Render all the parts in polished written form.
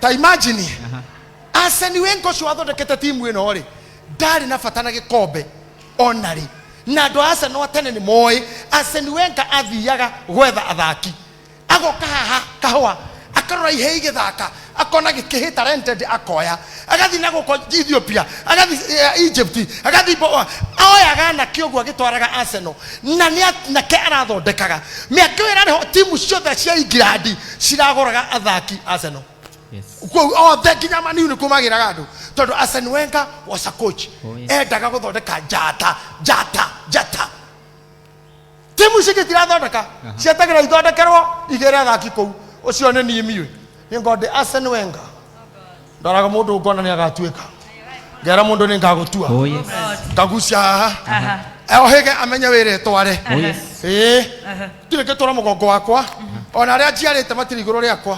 Ta imagine Arsene Wenger ũcio wathondekete timu ĩno rĩ, ndarĩ na bata na gĩkombe ona rĩ. Na andũ a Arsenal a tene nĩ moĩ Arsene Wenger athiaga gwetha athaki, agoka haha kahũa akarora ihĩĩ igĩthaka, akona gĩkĩhĩ talented akoya, agathiĩ na gũkũ Ethiopia, agathiĩ Egypt, agathiĩ oyaga anake ũguo agĩtwaraga Arsenal, na nĩ anake arathondekaga. Mĩaka ĩyo ĩrarĩ ho timu ciothe cia England ciragũraga athaki Arsenal. Yes. Kũu othe nginya Man U nĩkuo magĩraga andũ, tondũ Arsene Wenger was a coach. Oh, yes. Endaga gũthondeka njata njata njata. Timu ici ingĩ itirathondeka, cietagĩra ithondekerwo igĩre athaki kũu. Ũcio nĩ niĩ miũĩ nĩ ngondĩ Arsene Wenger ndoraga mũndũ ngona nĩ agatuĩka, ngera mũndũ nĩ ngagũtua. Oh, yes. Ngagucia haha. Aha. Ohĩge amenye wĩra ĩtware. Oh, yes. Ĩĩ, ndirĩ ngĩtwara mũgongo wakwa, ona arĩa njiarĩte matirĩ igũrũ rĩakwa,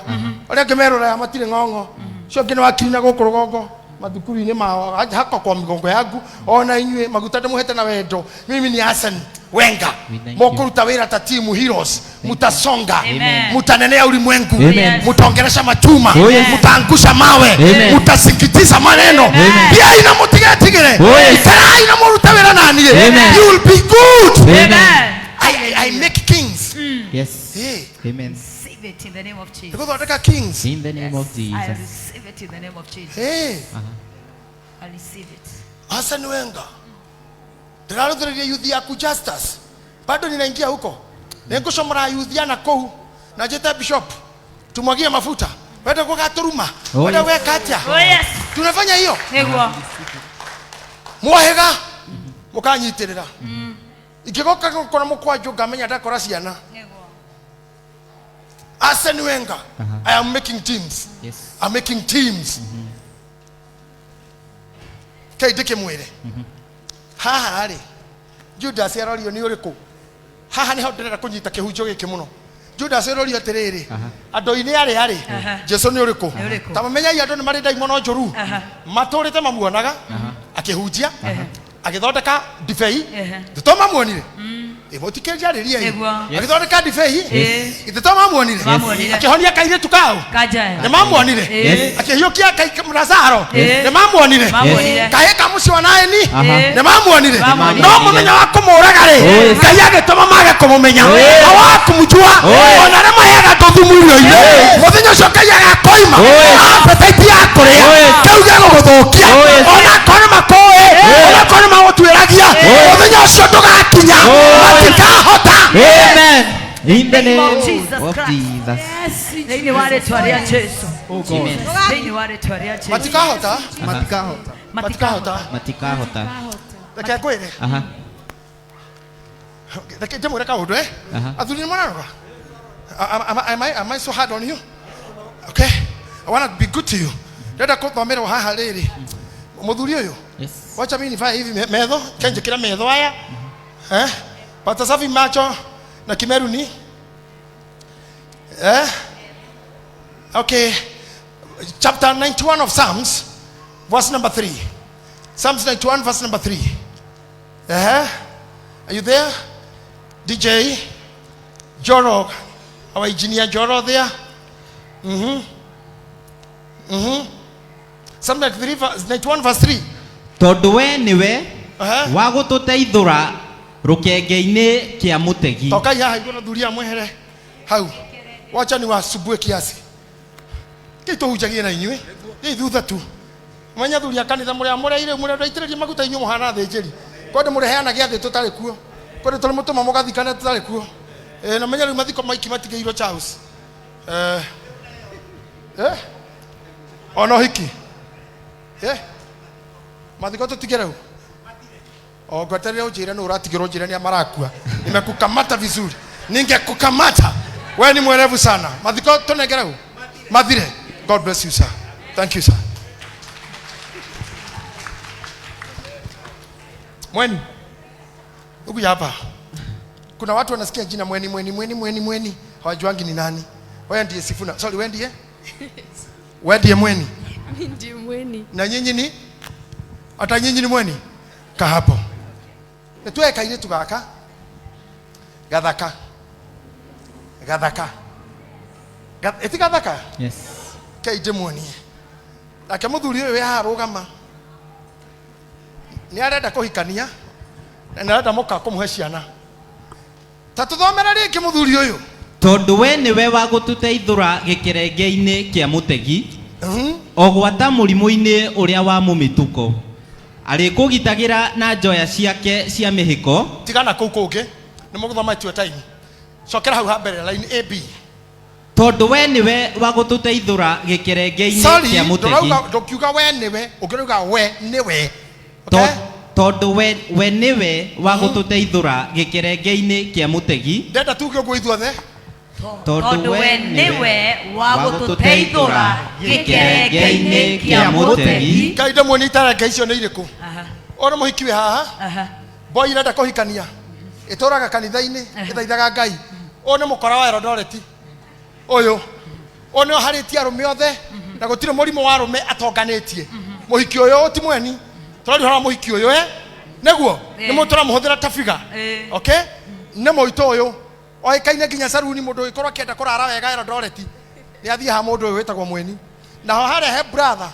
arĩa angĩ merũraya matirĩ ng'ong'o, ũcio ũngĩ nĩ wakiri na gũkũ rũgongo mathukuru-inĩ mao hako kwa migongo yangu. Ona inyuĩ maguta ndĩmũhete na wendo. Mimi ni Arsene Wenger. We thank you. Mũkũruta wĩra ta timu Heroes, mutasonga. Amen. Mutanenea ulimwengu. Amen. Mutaongelesha machuma. Oh, yes. Mutaangusha mawe. Amen. Mutasikitiza maneno. Amen. Thiai na mũtigetigĩre. Oh, yes. Ikarai na mũrute wĩra naniĩ. Amen. You will be good. Amen. Amen. I make kings. Yes. Hey. Amen. Receive it in the name of Jesus. Nĩgũthondeka kings. In the name of I Jesus. receive it in the name of Jesus. Hey. I receive it. Arsene Wenger, ndĩrarũthĩrĩria youth yaku Justus, bado ninaingia huko, nĩngũcomora youth yana kũu na njĩte bishop tumwagie mafuta, wende gũgatũruma. Oh, Wende yes. gweka atĩa? Oh yes. Tunafanya hiyo. Nĩguo. Mwohĩga mũkanyitĩrĩra, ingĩgoka gũkora mũkwanjũ ngamenya ndakora ciana. Nĩguo. Arsene Wenger, I am making teams. Yes. I'm making teams. Kei ndĩkĩmwĩre haha rĩ, Judas arorio nĩ ũrĩkũ? Haha nĩho ndĩrenda kũnyita kĩhunjio gĩkĩ mũno. Judas arorio atĩrĩrĩ, andũ-inĩ arĩa rĩ, Jesu nĩ ũrĩkũ? Nĩ ũrĩkũ? Ta mamenyai andũ nĩ marĩ ndaimono njũru. Matũrĩte mamuonaga akĩhunjia, agĩthondeka ndibei. Ithe mamuonire, mũtikĩnjarĩrie. Nĩguo. Agĩthondeka ndibei. Yes. Ithe to mamuonire. Mamuonire. Akĩhonia kairĩtu kao. Kanja. Nĩ mamuonire. Yes. Akĩhiũkia Lazaro. Yes. Nĩ mamuonire. Mamuonire. Kahĩ ka mũciĩ wa Naini. Aha. Nĩ mamuonire. Mamuonire. No mũthenya wa kũmũraga rĩ, Oh, yes. Ngai agĩtũma mage kũmũmenya. Oh, yes. Hawakumjua. Oh, yes. Ona arĩa maheaga andũ thumu irio-inĩ, mũthenya ũcio Ngai agakoima. Oh, yes. Appetite ya kũrĩa Oh, yes. kĩu gĩgũgũthũkia. Oh, yes. Ona akorwo nĩ makũĩ, ona akorwo nĩ magũtuĩragia, mũthenya ũcio ndũgakinya. Oh, yes. Matikahota. Amen. In the Name of name Jesus of Christ. Jesus. Thĩinĩ wa rĩtwa rĩa Jesu. Amen. Thĩinĩ wa rĩtwa rĩa Jesu. Matikahota. Matikahota. Matikahota. Matikahota. Reke ngwĩre. Aha. Reke ndĩmwĩre kaũndũ, eh. Aha. Athuri nĩ mũrarora. Am I so hard on you? Okay, I want to be good to you. Ndĩrenda kũthomerwo haha rĩrĩ, mũthuri ũyũ. Yes. Wacha mimi nivae hivi metho kenjĩkĩra metho aya, eh, pata safi macho na kimeru ni, eh. Okay, chapter 91 of Psalms, verse number 3. Psalms 91 verse number 3. Eh, are you there, DJ Joro? Our engineer Joro there. Psalm 93 verse 91 verse 3. Tondũ we nĩwe Aha. wa gũtũteithũra rũkenge-inĩ kĩa mũtegi. Tokai haha igũrũ, thuri amwehere hau, wacha ni wasumbue kiasi kĩ tũhunjagie na inyuĩ ĩ thutha tu menya thuri a kanitha mũrĩa mũreire mũrĩa ndaitĩrĩria maguta, inyuĩ mũhana athĩnjĩri kwendĩ mũreheana gĩathĩ tũtarĩ kuo, kwendĩ tũrĩ mũtũma mũgathikane tũtarĩ kuo. Ĩ, na menya rĩu mathiko maiki matigĩirwo Charles, eh, eh, ona ũhiki, eh, mathiko tũtige rĩu. O ngweterere unjire nũ ũratigĩrwo, njĩre nĩ marakua. Nimekukamata vizuri, ningekukamata. We ni mwerevu sana. Mathiko tũnengere rĩu mathire. God bless you, sir. Thank you, sir. Mweni, huku hapa kuna watu wanasikia jina Mweni, Mweni, Mweni, Mweni, Mweni, hawajuangi ni nani. Wewe ndiye Sifuna, sorry, wewe ndiye, wewe ndiye Mweni? Mimi ndiye Mweni. Na nyinyi ni, hata nyinyi ni Mweni kahapo. Nĩtuoe kairĩtu gaka gathaka gathaka. Ĩti gathaka. Yes. Kei ndĩmuonie. Nake mũthuri ũyũ wĩ haha rũgama nĩ arenda kũhikania na nĩ arenda mũka kũmũhe ciana. Ta tũthomere rĩngĩ mũthuri ũyũ. Tondũ we nĩwe wa gũtũteithũra gĩkerenge-inĩ kĩa mũtegi, o gwata mũrimũ-inĩ ũrĩa wa mũmĩtũko. Arĩkũgitagĩra na njoya ciake cia mĩhĩko. Tigana kũu kũngĩ nĩ mũgũthoma itua time. Cokera hau ha mbere line A B. Tondũ we nĩwe wa gũtũteithũra gĩkerenge-inĩ Sorry, kĩa mũtegi. ndũrauga ndũkiuga we nĩwe, ũngĩrauga we nĩwe. Okay? Tondũ we nĩwe wa gũtũteithũra gĩkerenge-inĩ kĩa mũtegi. Ndenda tuge ũguo ithuothe. Tondũ we nĩwe wa gũtũteithũra gĩkerenge-inĩ kĩa mũtegi. Ngai ndĩmuonie iterenge icio nĩ irĩkũ. Aha, Ũyũ nĩ mũhiki wĩ haha. aha. Boy irenda kũhikania. Ĩtũraga kanitha-inĩ, ĩthaithaga Ngai. Ũyũ nĩ mũkora wa Eldoret. Ũyũ. Ũyũ nĩ oharĩtie arũme othe na gũtirĩ mũrimũ wa arũme atonganĩtie. Mũhiki ũyũ ti mweni. Tũraria ũhoro wa mũhiki ũyũ eh? Nĩguo? Nĩ mũndũ tũramũhũthĩra ta figure. Okay? Nĩ mũitũ ũyũ. Oĩkaine nginya saruni mũndũ ũgĩkorwo akĩenda kũrara wega Eldoret. Nĩ athiĩ ha mũndũ ũyũ wĩtagwo mweni. Naho harĩa he brother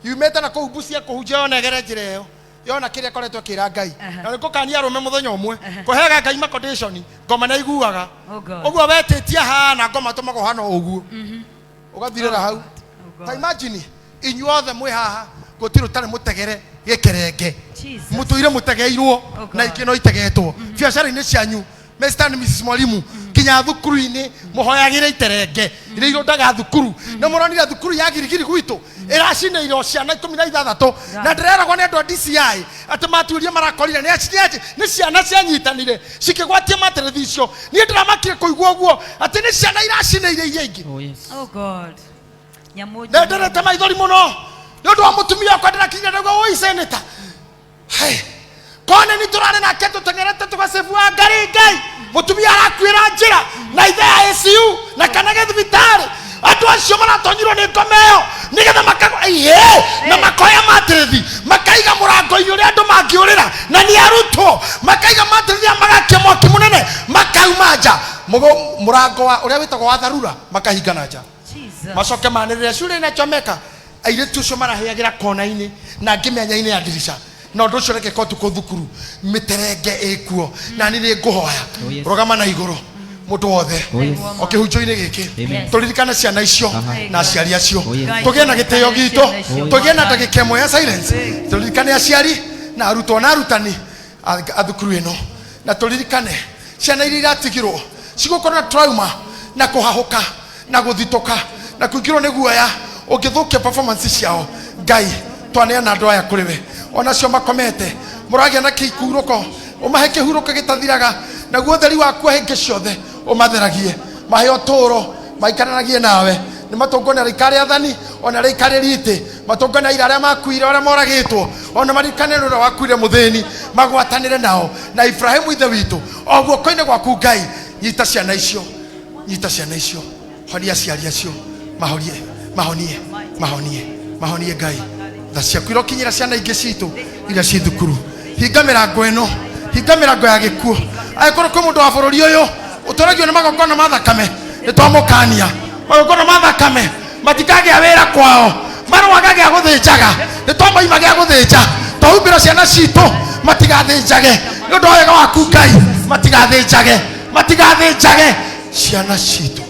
yumĩte na kũu Busia kũhunjia yona egere njĩra ĩyo yona kĩrĩa akoretwo akĩra Ngai. Na nĩ ngũkania arũme mũthenya ũmwe kũheaga Ngai ma condition ngoma nĩ aiguaga. Oh God. Ũguo wetĩtie haha na ngoma tũmaga ũhana o ũguo. Ũgathirĩra hau. Oh Ta God. imagine inyuothe mwĩ haha gũtirĩ ũtarĩ mũtegere gĩkerenge. Jesus. Mũtũire mũtegeirwo Oh God. na ingĩ no itegetwo. Biacara-inĩ cianyu Mr. and Mrs. Mwalimu kinya thukuru-inĩ mũhoyagĩre iterenge iria irũndaga thukuru. Nĩ mũronire thukuru ya Girigiri gwitũ ĩracinĩirwo ciana 16 na ndĩreragwo nĩ andũ a DCI atĩ matuĩria marakorire nĩ ciana cianyitanire cikĩgwatia materethi icio. Niĩ ndĩramakire kũigua ũguo atĩ nĩ ciana iracinĩire iria ingĩ. Oh, yes. Oh God. Nyamũ Na nderete maithori mũno nĩ ũndũ wa mũtumia wakwa ndĩrakinyire ndauga ũi senator. Hey. Kone nĩ tũrarĩ nake tũteng'erete tũgacĩbua ngari Ngai mũtumia arakuĩra njĩra na ithe ya ICU na kana gĩthibitarĩ. Andũ acio maratonyirwo nĩ ngoma ĩyo nĩgetha na makoya materethi makaiga mũrango-inĩ ũrĩa andũ mangĩũrĩra na nĩ arutwo makaiga materethi magakia mwaki mũnene makauma nja mũrango wa ũrĩa wĩtagwo wa tharura makahinga na nja. Jesus. Macoke manĩrĩre cure inachomeka. Airĩtu ũcio marahĩagĩra kona-inĩ na angĩ mĩanya-inĩ ya ndirica na ũndũ ũcio ũrekĩka ũtukũ thukuru mĩterenge ĩkuo na niĩ nĩ ngũhoya. Oh, yes. Rũgama na igũrũ mũndũ wothe. Oh, yes. O kĩhunjio-inĩ gĩkĩ Amen. tũririkane ciana icio na aciari acio. Oh, yes. Tũgĩe na gĩtĩo gitũ, Oh, yes. tũgĩe na ndagĩka ĩmwe ya silence. Tũririkane aciari na arutwo na arutani a thukuru ĩno na tũririkane ciana iria iratigirwo cigũkorwo na trauma na kũhahũka na gũthitũka na kũingĩrwo nĩ guoya ũngĩthũkia performance ciao. Ngai twaneana andũ aya kũrĩ we onacio makomete mũragĩa na kĩhurũko ũmahe kĩhurũko gĩtathiraga naguo ũtheri waku hĩngĩ ciothe ũmatheragie mahe ũtũũro maikaranagie nawe nĩ matũngwo nĩ araika arĩa athani ona arĩa aikarĩri itĩ matũngwo nĩ aira arĩa makuire arĩa moragĩtwo ona maririkane ũrĩa wakuire mũthĩni magwatanĩre nao na Ibrahimu ithe witũ o guoko-inĩ gwaku Ngai. Nyita ciana icio, nyita ciana icio, honia aciari acio, mahonie, mahonie, mahonie, mahonie Ngai. Tha ciaku irokinyĩra ciana ingĩ citũ iria ci thukuru. Hinga mĩrango ĩno, hinga mĩrango ya gĩkuũ. Angĩkorwo kwĩ mũndũ wa bũrũri ũyũ ũtũragio nĩ magongona ma thakame, nĩ twamũkania. Magongona ma thakame matikagĩa wĩra kwao, marwaga gĩa gũthĩnjaga, nĩ twamaima gĩa gũthĩnja. Twahumbĩra ciana citũ matigathĩnjage nĩ ũndũ wa wega waku Ngai, matigathĩnjage, matigathĩnjage ciana citũ.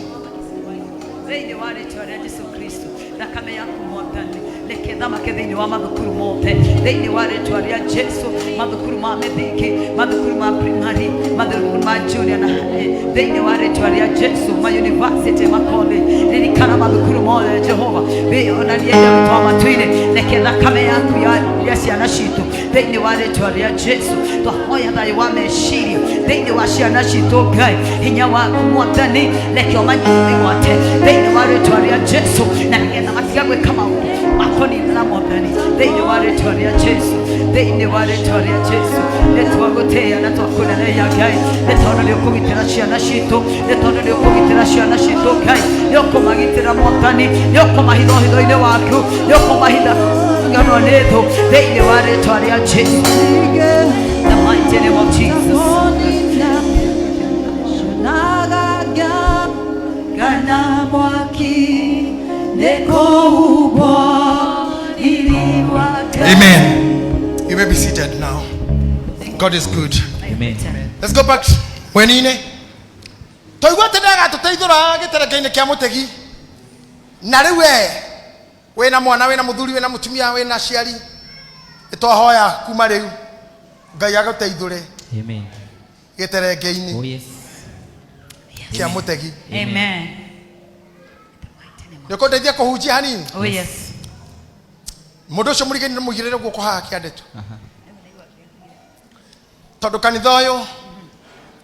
Thĩinĩ wa rĩtwa rĩa Jesu Kristo, thakame yaku Mwathani reke thamake thĩinĩ wa mathukuru mothe, thĩinĩ wa rĩtwa rĩa Jesu, mathukuru ma mĩthingi, mathukuru ma primary, mathukuru ma junior na high, thĩinĩ wa rĩtwa rĩa Jesu, ma university, ma college, ririkana mathukuru mothe Jehova, wĩonanie ithe witũ wa matu-inĩ, reke thakame yaku ya ciana citũ thĩinĩ wa rĩtwa rĩa Jesu, twahoya thayũ wa meciria thĩinĩ wa ciana citũ Ngai, hinya waku Mwathani reke ũmanyite thĩinĩ wa rĩtwa rĩa Jesu, na nĩgetha matiga gwĩka maũndũ makonina Mwathani thĩinĩ wa rĩtwa rĩa Jesu, thĩinĩ wa rĩtwa rĩa Jesu, nĩ twagũtĩĩa na twakũneneria Ngai, nĩ tondũ nĩ ũkũgitĩra ciana citũ, nĩ tondũ nĩ ũkũgitĩra ciana citũ Ngai, nĩ ũkũmagitĩra Mwathani, nĩ ũkũmahitha ũhitho-inĩ waku, nĩ ũkũmahitha ngano nĩ thũ thĩinĩ wa rĩtwa rĩa Jesu. The mighty name of Jesus. Kana mwaki nĩ kũrĩ God is good. Amen. Let's go back mweni-inĩ. Twaigua atĩ ndĩagatũteithũra gĩtereke-inĩ kĩa mũtegi. Na rĩu we wĩna mwana, wĩna mũthuri, wĩna mũtumia, wĩna aciari, nĩtwahoya kuma rĩu Ngai agũteithũre Amen. gĩterenge-inĩ Oh yes. kĩa mũtegi. Amen. Nĩ ũkũndeithia kũhunjia hanini? Oh yes. Mũndũ ũcio mũrigani nĩ mũigĩrĩre guoko haha kĩande tu. Tondũ kanitha ũyũ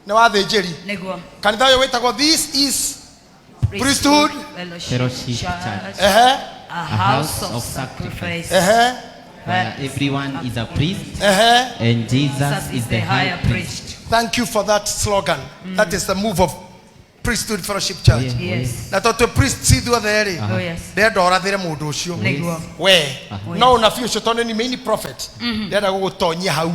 nĩ wa thĩnjĩri. Nĩguo. Kanitha ũyũ wĩtagwo This is Priesthood Fellowship Fellowship Church. Ehe, A house of sacrifice. ehe, Where everyone is a priest ehe. and Jesus is the high priest. Thank you for that slogan. That is the move of Priesthood Fellowship Church. Oh, yeah. Yes. Na tondũ twĩ priest ithuothe rĩ, Oh yes. ndĩrenda ũrathĩre mũndũ ũcio. Nĩguo. We, no ũnabii ũcio tondũ nĩ main prophet. Ndĩrenda gũgũtonyia hau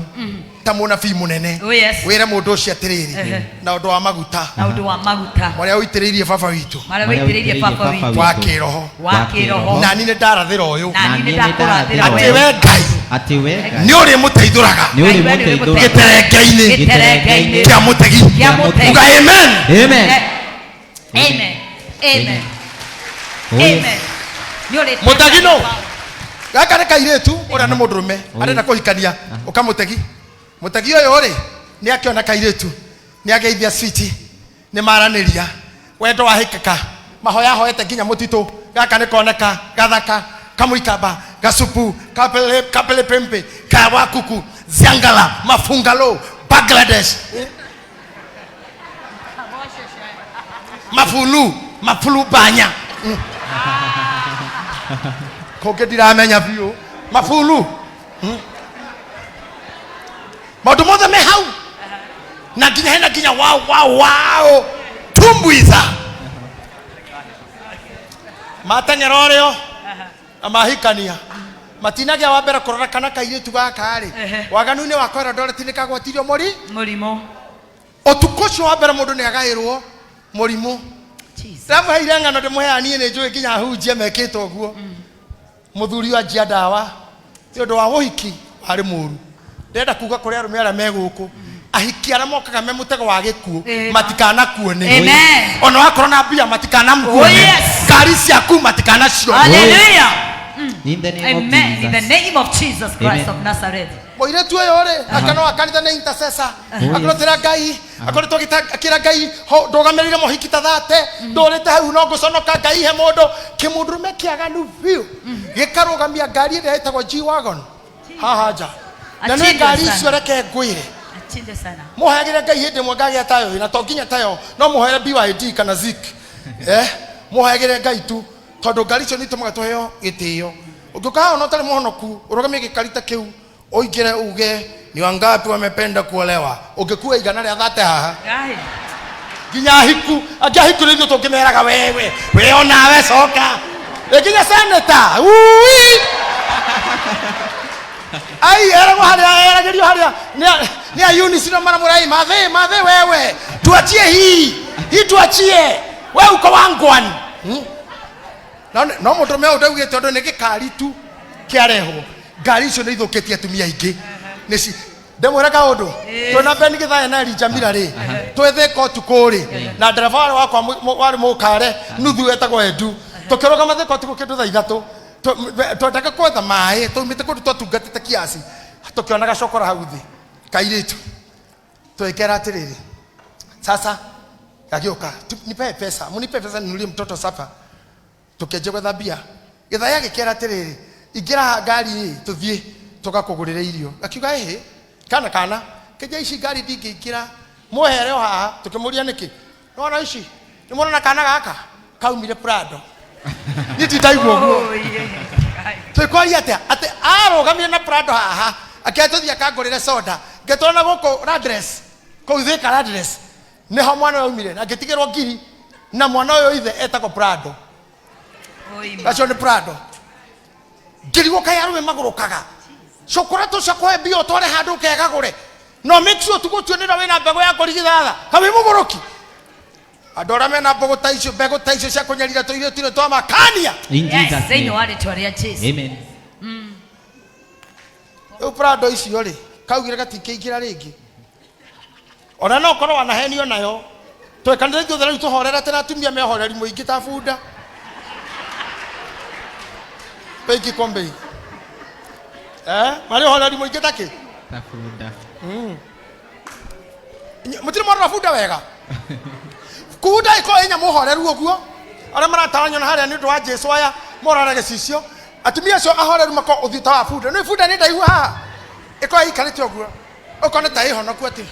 ta mũnabii mũnene. Oh yes. Wĩre mũndũ ũcio atĩrĩrĩ, Ehe. na ũndũ wa maguta Na ũndũ wa maguta. marĩa ũitĩrĩirie baba witũ Marĩa wĩitĩrĩirie baba witũ. wa kĩroho. Wa kĩroho. Na niĩ nĩ ndarathĩra ũyũ Na niĩ nĩ ndakũrathĩra atĩ we. we Ngai Atĩ we Ngai nĩ ũrĩmũteithũraga nĩ Ngai we nĩ ũrĩmũteithũraga gĩterenge-inĩ Gĩterenge-inĩ. kĩa mũtegi. Kĩa mũtegi. Uga amen. Amen. Amen. Amen. Oh, yes. Amen. Nĩ ũrĩ- Mũtegi nũ? Gaka nĩ kairĩtu ũrĩa nĩ mũndũrũme arenda kũhikania ũkamũtegi. Mũtegi ũyũ rĩ nĩ akĩona kairĩtu nĩ ageithia switi nĩ maranĩria wendo wahĩkĩka mahoya ahoete nginya mũtitũ gaka nĩ koneka gathaka kamũikamba gasupu kapele kapele pempe kawakuku ziangala mafungalo Bangladesh mafulu mafulu banya kũngĩ ndiramenya biũ mabulu. Maũndũ mothe me hau na nginya hena nginya wow wow wow tumbuiza mateng'era ũrĩo na mahikania matinagĩa wa mbere kũrora kana kairĩtu gaka rĩ Ehe. waganu-inĩ wa Eldoret nĩ kagwatirio mũri Mũrimũ. ũtukũ ũcio wa mbere mũndũ nĩ agaĩrwo mũrimũ. Jesus. Ndamũheire ng'ano ndĩmũheaga niĩ nĩ njũĩ nginya hunjia mekĩte ũguo. Mũthuri wanjia ndawa nĩ ũndũ wa ũhiki warĩ mũru. Ndĩrenda kuga kũrĩ arũme arĩa me gũkũ ahiki arĩa mokaga me mũtego wa gĩkuũ Amen. matikanakuone. Amen. Ona wakorwo na mbia matikanamukuone. Oh, yes. Ngari ciaku matikanacione. Hallelujah. In the name of Amen. In the Jesus. name of Jesus Christ Amen. of Nazareth. Mũirĩtu ũyũ rĩ akana wa kanitha nĩ intercessor akorwo Ngai akoretwo akĩra Ngai ndũgamĩrĩire mũhiki ta thate ndũrĩte hau no ngũconoka Ngai he mũndũ kĩmũndũrũme kĩaganu biũ gĩkarũgamia ngari ĩrĩa ĩtagwo G-Wagon haha nja na nĩ Achinjwe ngari sana. icio reke ngwĩre Achinde sana. mũhoyagĩre Ngai hĩndĩ ĩmwe ngagĩa tayo na to nginya tayo no mũhoere BYD kana Zik mũhoyagĩre Ngai tu tondũ ngari icio nĩ itũmaga tũheo gĩtĩo ũngĩũka haha ona ũtarĩ mũhonoku ũrũgamie gĩkari ta kĩu ũingĩre uge ni wangapi wamependa kuolewa ũngĩkua igana rĩa thate haha Guys. nginya ahiku angĩ ahiku nĩ ithuĩ tũngĩmeraga wewe we onawe coka Ĩ nginya seneta ui ai eragwo harĩa eragĩrio harĩa nĩ a Eunice no maramũra mathe mathe wewe tuachie hii hii tuachie we uko wangwan. No mũndũrũme ũyũ ndaugĩte ũndũ nĩ gĩkari tu kĩarehwo ngari icio nĩ ithũkĩtie atumia aingĩ nĩci ndĩmwĩre kaũndũ twĩna Ben Gĩthaya na Elijah Mira rĩ twĩthĩka ũtukũ rĩ na ndereba warĩ wakwa warĩ mũkare nuthu etagwo Edu tũkĩrũgama thĩka ũtukũ kĩndũ thaa ithatũ twendaga kwetha maĩ twaumĩte kũndũ twatungatĩte kiasi tũkĩona gacokora hau thĩ kairĩtu twĩkera atĩrĩrĩ sasa gagĩũka nipe pesa munipe pesa ninunulie mtoto sapa tũkĩanjia gwetha mbia Gĩthaya gĩkĩra atĩrĩrĩ ingĩra ngari ĩ tũthiĩ tũgakũgũrĩre irio akiuga ĩhĩ kana kana kĩnja ici ngari ndingĩingĩra mwehere o haha tũkĩmũria nĩkĩ nĩwona ici nĩmwona kana gaka kaumire Prado niĩ tindaigua ũguo Oh, yeah. twĩkwaria atĩa atĩ arũgamire na Prado haha akĩra tũthiĩ akangũrĩre soda ngĩtwara na gũkũ Radress kũu Thika Radress nĩho mwana ũyũ aumire na ngĩtigĩrwo ngiri na mwana ũyũ ithe etagwo Prado Oima. acio nĩ Prado ngĩrigwo kaĩ arũme magũrũkaga cũkũra tũcakũhe mbia ũtware handũ ũkegagũre no make sure tũgũtuĩnĩra wĩna mbegũ ya kũrigithatha kawĩ mũgũrũki andũ arĩa mena mbũgũ ta icio mbegũ ta icio cia kũnyarira tũirĩtu nĩ twamakania. In Yes, Jesus' thĩinĩ name. wa rĩtwa rĩa Jesu. Amen. Rĩu Prado icio rĩ Kaugire gatingĩingĩra rĩngĩ. Ona no ũkorwo wanahenio nayo. Twĩ kanitha ithuothe rĩu tũhorerete na atumia me ũhoreri mũingĩ ta bunda. Bei kikombe hii. Eh, marĩ ũhoreri mũingĩ ta kĩ? Ta bunda. Mũtirĩ mwarora bunda wega? Bunda ĩkorwo ĩ nyamũ horeru ũguo. Arĩa marataranyona harĩa nĩ ũndũ wa Jesu aya morora gĩcicio. Atumia acio ahoreru makorwo ũthiũ ta wa bunda. Nĩ bunda nĩ ndaihu haha. Ĩkorwo ĩikarĩte ũguo. Ũkona ta ĩhonoku atĩ.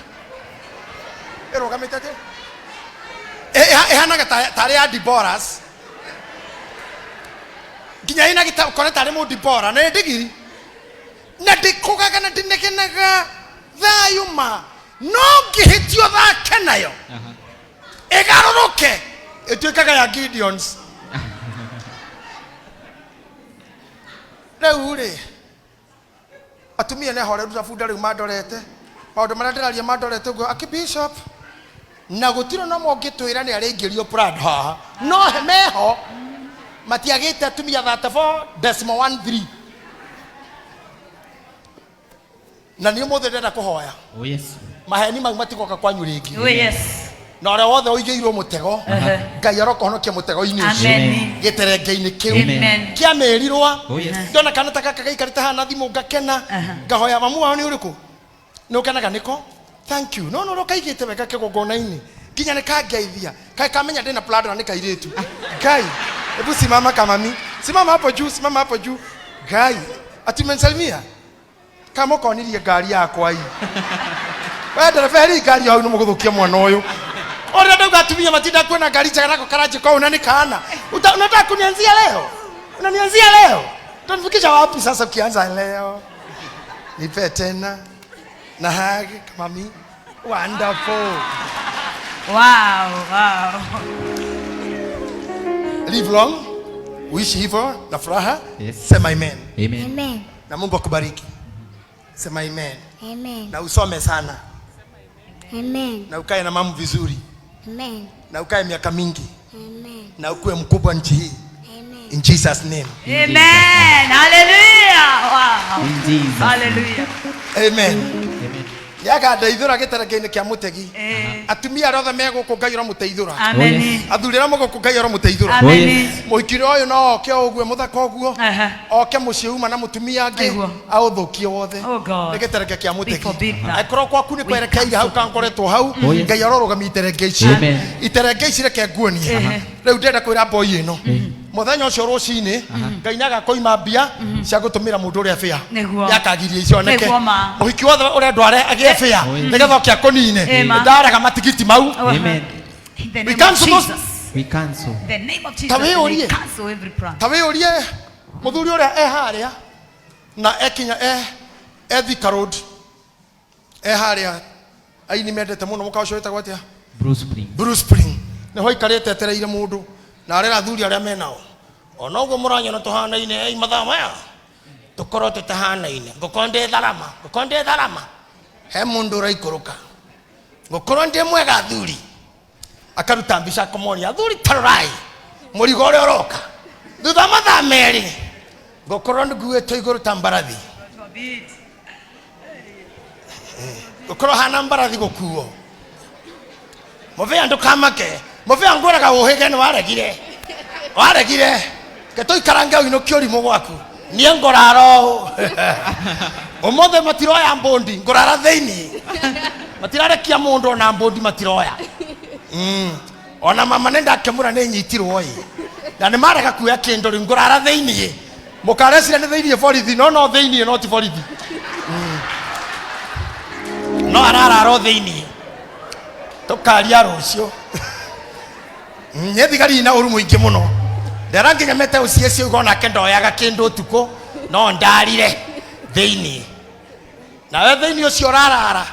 Ĩrũgamĩte atĩ. Ĩhanaga tarĩ ya Deborahs. Nginya ĩna gĩta ũkona tarĩ mũ Deborah na nĩ ndigiri. Na ndĩkũgaga na ndĩnegenaga thayũ ma. No ngĩhĩtio thake nayo. Ĩgarũrũke ĩtuĩkaga ya Gideons. Rĩu rĩ atumia nĩ ahoreru ta bunda rĩu mandorete maũndũ marĩa ndĩraria mandorete ũguo akĩ bishop na gũtirĩ na ũmwe ũngĩtwĩra nĩ arĩingĩrio Prado haha no meho matiagĩte atumia 34.13 na nĩ ũmũthĩ ndĩrenda kũhoya. Oh yes. Maheni mau matigoka kwanyu rĩngĩ. Oh yes. Na ũrĩa wothe ũigĩirwo mũtego Ngai arokohonokia mũtego-inĩ ũcio. Amen. Gĩterenge-inĩ kĩu Amen. kĩa mĩrirwa. Oh yes. Ndona kana ta gaka gaikarĩte haha na thimũ ngakena ngahoya mamu wao nĩ ũrĩkũ nĩ ũkenaga nĩko thank you no no ũrĩa ũkaigĩte wega kĩgongona-inĩ nginya nĩ kangeithia kaĩ kamenya ndĩna Prado na nĩ kairĩtu. Ngai, hebu simama kamami, simama hapo juu, simama hapo juu. Ngai, ati umenisalimia kama ũkonirie ngari yakwa ii we ndereba eri ngari hau nĩ mũgũthũkia mwana ũyũ ũrĩa ndauga atumia matinda kuona ngari njega nako karanjĩka ũũ na nĩ kana. Unataka kunianzia leo? Unanianzia leo? Utanifikisha wapi sasa ukianza leo? Nipe tena na hug mami. Wonderful. Wow, wow. Live long, uishi hivyo na furaha. Yes. Sema amen. Amen. Amen. Na Mungu akubariki. Sema amen. Amen. Na usome sana. Amen. Na ukae na mamu vizuri. Amen. Na ukae miaka mingi. Amen. Na ukuwe mkubwa nchi hii. Amen. In Jesus name. Amen. Hallelujah. Wow. In Jesus. Hallelujah. Amen. Amen. Yakandeithũra gĩterenge-inĩ kĩa mũtegi. Atumia arĩa othe me gũkũ Ngai ũramũteithũra. Amen. Oh, yes. Athuri arĩa me gũkũ Ngai ũramũteithũra. Amen. yes. Mũhiki ũyũ no oke o ũguo mũthaka ũguo. Aha. Oke mũciĩ uma na mũtumia angĩ Aiguo. aũthũkie wothe. Oh, God. Nĩ gĩterenge kĩa We mũtegi. forbid that. Angĩkorwo gwaku nĩ We kwerekeire hau cancel. kangoretwo hau Oh, yes. Ngai arorũgamia iterenge ici. Amen. Iterenge ici reke nguonie. Ehe. Rĩu ndĩrenda kwĩra boy ĩno mũthenya ũcio rũcinĩ Ngai nĩagakoima mbia cia gũtũmĩra mũndũ ũrĩa bĩa Nĩguo. yakagiria icioneke Nĩguo ma. mũhiki wothe ũrendwo agĩe bĩa nĩgetha oke akũnine Ema. ndaraga matigiti mau. Amen. In the We name of cancel those- Jesus. We cancel. In the name of Jesus. Ta wĩyũrie. We cancel every plan. Ta wĩyũrie mũthuri ũrĩa e harĩa na ekinya e Thika Road e harĩa aini mendete mũno mũkawa ũcio wĩtagwo atĩa? Bruce Spring. Bruce Spring nĩho aikarĩte etereire mũndũ na arera athuri arĩa menao ona ũguo mũranyona tũhanaine ei mathaa maya tũkorwo tũtahanaine ngũkorwo ndĩ tharama ngũkorwo ndĩ tharama he mũndũ ũraikũrũka ngũkorwo ndĩ mwega athuri akaruta mbica akomonia athuri tarorai mũrigo ũrĩa ũroka thutha wa mathaa merĩ ngũkorwo nguĩtwo igũrũ ta mbarathi ngũkorwo hana mbarathi gũkuo mũbĩa ndũkamake mũbĩa ngũraga ũhĩge nĩ waregire waregire ke tũikarange ũinũkie ũrimũ gwaku niĩ ngũrara ũũ ũmũthĩ matiroya mbũndi ngũrara thĩinĩ matirarekia mũndũ ona mbũndi matiroya. Ona mama nĩ ndakĩmũra nĩ nyitirwo ĩ na nĩ marega kuoya kĩndũ rĩu ngũrara thĩinĩ mũkareciria nĩ thĩinĩ borithi no no thĩinĩ no ti borithi. No ararara o thĩinĩ tũkaria rũciũ. Nĩ thigari ina ũru mũingĩ mũno ndera nginya mete ũcieci uga onake ndoyaga kĩndũ ũtukũ no ndarire thĩinĩ nawe thĩinĩ ũcio ũrarara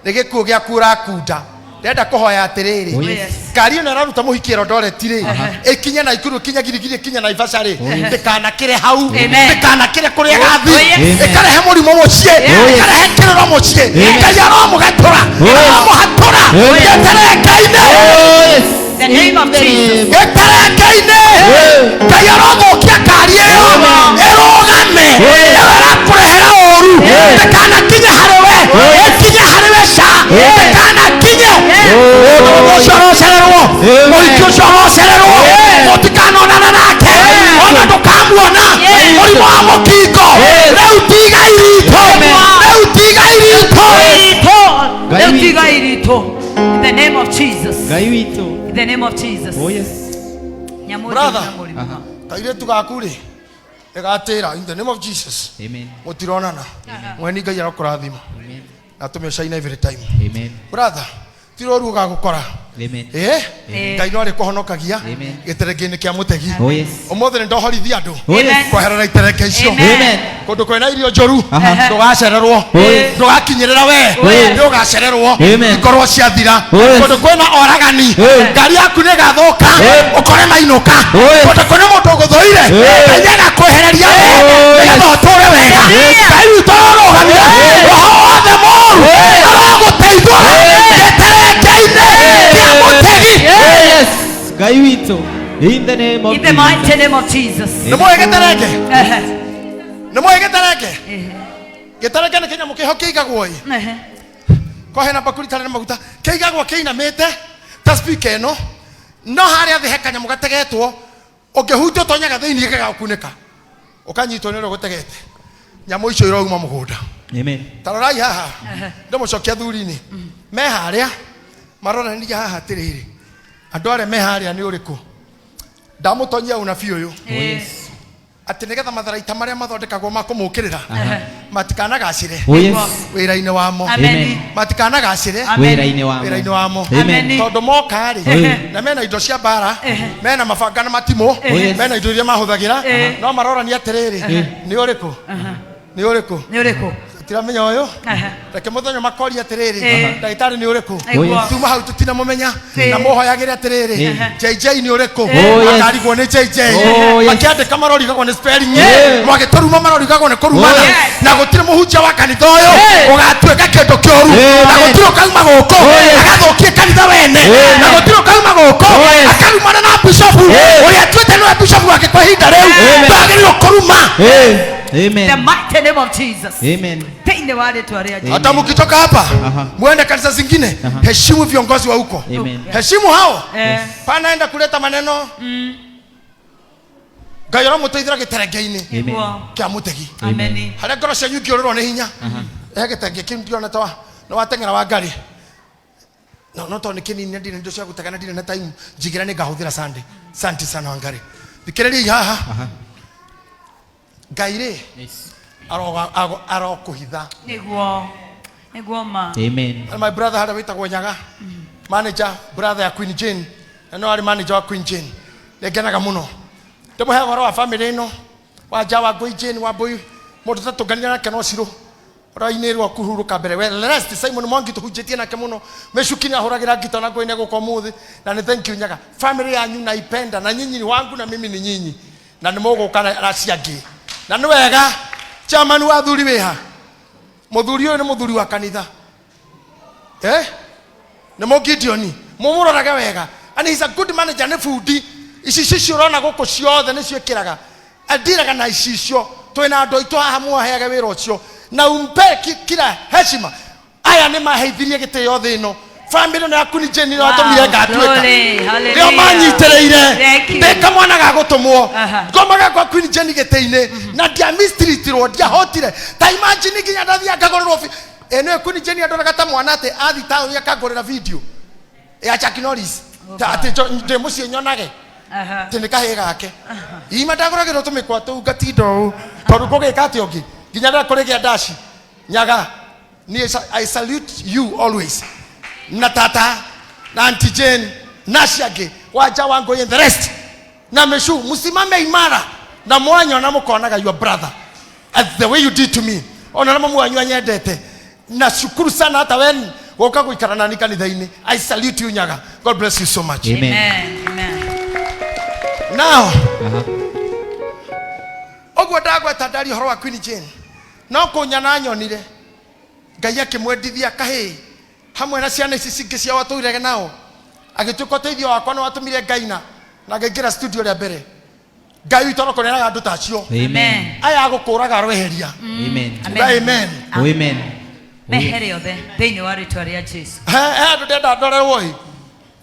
nĩ gĩkuũ gĩaku ũrakunda. Ndĩrenda kũhoya atĩrĩrĩ Oh, yes. ngari ĩno ĩraruta mũhiki Eldoret rĩ ĩkinye Naikuru ĩkinye Girigiri ĩkinye Naivasha rĩ ndĩkanakĩre hau Amen. ndĩkanakĩre kũrĩa ĩgathiĩ Oh, yes. ĩkarehe mũrimũ mũciĩ ĩkarehe kĩrĩro mũciĩ Ngai aromũgatũra aromũhatũra Oh, yes. gĩterenge-inĩ Oh yes. The name of Jesus. gĩterenge-inĩ Ngai arothũkia ngari ĩyo ĩrũgame ĩyo ĩrakũrehera ũru ndĩkanakinye harĩ we. Mũrimũ wa mũkingo Yes. rĩu ti igai ritũ. Amen. Rĩu ti igai ritũ. Ritũ. Ngai Rĩu witũ. ti igai ritũ. In the name of Jesus. Ngai witũ. In the name of Jesus. Oh yes. Nyamũ Brother. njũru na mũrimũ. Aha. Kairĩtu gaku rĩ ĩgatĩra in the name of Jesus. Amen. Mũtironana mweni Ngai arokũrathima Amen. na tũme ũcaine every time. Amen. Brother, ti rũru ũgagũkora. Amen. Ĩ Ĩĩ. Ngai no arĩkũhonokagia Amen. gĩterenge-inĩ kĩa mũtegi. Oh yes. Ũmũthĩ nĩ ndohorithia andũ Oh yes. Amen. kweherera iterenge icio. Amen. Amen. Kũndũ kwĩna irio njũru Aha. ndũgacererwo. Oh yes. Ndũgakinyĩrĩra we. Oh yes. Nĩ ũgacererwo. Amen. Ikorwo ciathira. Oh yes. Kũndũ kwĩna oragani Eh. ngari yaku nĩ ĩgathũka Eh. ũkore mainũka. Oh yes. Kũndũ kwĩna mũndũ ũgũthũire Eh. Ngai nĩagakwehereria we Oh yes. nĩgetha ũtũre wega. Yes. Ngai witũ arorũgamia roho wothe mũru arogũteithũra gĩterenge-inĩ kĩa mũtegi. Yes. Ngai witũ. In the name of In the Jesus. mighty name of Jesus. Nĩ mũĩ gĩterenge? Ehe. Nĩ mũĩ gĩterenge? Ehe. Gĩterenge nĩ kĩnyamũ kĩho kĩigagwo ĩ Ehe. ko hena bakuri tarĩ na maguta kĩigagwo kĩinamĩte ta speaker ĩno no harĩa thĩ he kanyamũ gategetwo ũngĩhutia ũtonyaga thĩinĩ gĩgagũkunĩka ũkanyitwo nĩ ũrĩa ũgũtegete. Nyamũ icio irouma mũgũnda. Amen. Ta rorai haha ndĩmũcokia thuri-inĩ me harĩa maronania haha atĩrĩrĩ andũ arĩa me harĩa nĩ ũrĩkũ ndamũtonyia ũnabii ũyũ Oh yes. atĩ nĩgetha matharaita marĩa mathondekagwo ma kũmũkĩrĩra Aha. matikanagacĩre Oh yes. wĩra-inĩ wamo. Amen. Matikanagacĩre Amen. Wĩra-inĩ wamo. wĩra-inĩ wamo. Amen. Tondũ moka rĩ Amen. na mena indo cia mbara mena mabanga na matimũ Yes. mena indo iria mahũthagĩra no marorania atĩrĩrĩ nĩ ũrĩkũ nĩ ũrĩkũ Nĩ ũrĩkũ? tiramenya ũyũ. Ehe. Reke mũthenya makoria atĩrĩrĩ Eh. ndagĩtarĩ nĩ ũrĩkũ? Oh yes. Tuma hau tũtinamũmenya Eh. na mũhoyagĩre atĩrĩrĩ Eh. JJ nĩ ũrĩkũ? Oh, yes. Akarigwo nĩ JJ. Oh, yes. Makĩandĩka marorigagwo nĩ spelling. Eh. Mwagĩtũruma marorigagwo nĩ kũrumana. Oh, yes. Na gũtirĩ mũhunjia wa kanitha ũyũ Eh. ũgatuĩka kĩndũ kĩũru. Amen. Na gũtirĩ ũkauma gũkũ Oh, yes. agathũkie kanitha wene. Amen. Na gũtirĩ ũkauma gũkũ Oh, yes. akarumana na bishofu Eh. ũrĩa atuĩte nĩwe bishofu wake kwa ihinda rĩu. Amen. Ndagĩrĩirwo kũruma. Hey. The Amen. mighty name of Jesus. Amen. Thĩinĩ wa rĩtwa rĩa Jesu. Hata mkitoka hapa Aha. muende kanisa zingine, Aha. heshimu viongozi wa huko. Amen. Heshimu hao. Eh. Panaenda kuleta maneno Ngai aramũteithĩra gĩterenge-inĩ Amen. Nĩguo. kĩa mũtegi Amen. harĩa ngoro cianyu ingĩũrĩrwo nĩ hinya. He gĩtenge kĩu ndĩrona ta nĩ wateng'era wa ngari no no tondũ nĩ kĩnini na ndirĩ na indo cia gũtega na ndirĩ na time njigĩra nĩ ngahũthĩra Sunday. Santi sana Wangari. Thikĩrĩriai haha. Aha. Ngai rĩ Yes. arokũhitha. Nĩguo. Nĩguo ma. Amen. And my brother harĩa wĩtagwo Nyaga, manager brother ya Queen Jane, na no arĩ manager wa Queen Jane, nĩ ngenaga mũno ndĩmũhe ũhoro wa family ĩno wa nja wa Ngũi Jane wa Mbũi mũndũ tatũnganire nake no cirũ rainĩ rwa kũhurũka mbere we rest Simon Mwangi tũhunjĩtie nake mũno Micuki nĩ ahũragĩra ngita na Ngũi nĩ egũka ũmũthĩ na nĩ thank you Nyaga. Family yanyu naipenda na nyinyi ni wangu na mimi ni nyinyi na nĩ mũgũka na acio angĩ na nĩ wega chairman wa athuri wĩha mũthuri ũyũ nĩ mũthuri wa kanitha nĩ mũ Gideon mũmũrorage wega and he's a good manager nĩ bundi ici icio ũrona gũkũ ciothe nĩcio ĩkĩraga andiraga na icicio twĩna andũ aitũ haha mwaheage wĩra ũcio na umpe kila heshima aya nĩ maheithirie gĩtĩo thĩ ĩno family ĩno yaku nĩ Jane Wow, watũmire ngatuĩka glory, hallelujah. nĩo manyitĩrĩire Thank you. ndĩ kamwana ga gũtũmwo Aha. ngomaga kwa Queen Jane gĩtĩ-inĩ na ndiamistiritirwo ndiahotire ta imagine nginya ndathiaga ngagũrĩrwo ĩ nĩwe Queen Jane andoraga ta mwana atĩ athi taũni akangũrĩra video ya Chuck Norris ta atĩ ndĩ mũciĩ nyonage Aha. atĩ nĩ kahĩĩ gake ima ndagũragĩrwo tũmĩkwa tũu ngatinda ũũ tondũ ngũgĩka atĩa ũngĩ nginya ndĩra kũrĩgĩa ndaci Nyaga niĩ I salute you always na tata na Auntie Jane na acio angĩ wanja wa Ngũi and the rest na Meshu msimame imara na mwanyona mũkonaga your brother as the way you did to me ona na mamu wanyu anyendete na shukuru sana hata wen gũka gũikara nani kanitha-inĩ. I salute you Nyaga. God bless you so much. Amen. Amen. Amen. Now Aha. ũguo ndagweta ndaria ũhoro wa Queen Jane no kũnyana nyonire Ngai akĩmwendithia kahĩĩ hamwe na ciana ici cingĩ ciao atũirege nao agĩtuĩka ũteithio wakwa nĩ watũmire ngaina na ngaingĩra studio rĩa mbere Ngai witũ arokũnenaga andũ ta acio. Amen. Aya agũkũraga aroeheria. Amen. Uga amen. Amen. Mehere othe thĩinĩ wa rĩtwa rĩa Jesu. He andũ ndenda ndorerwo ĩ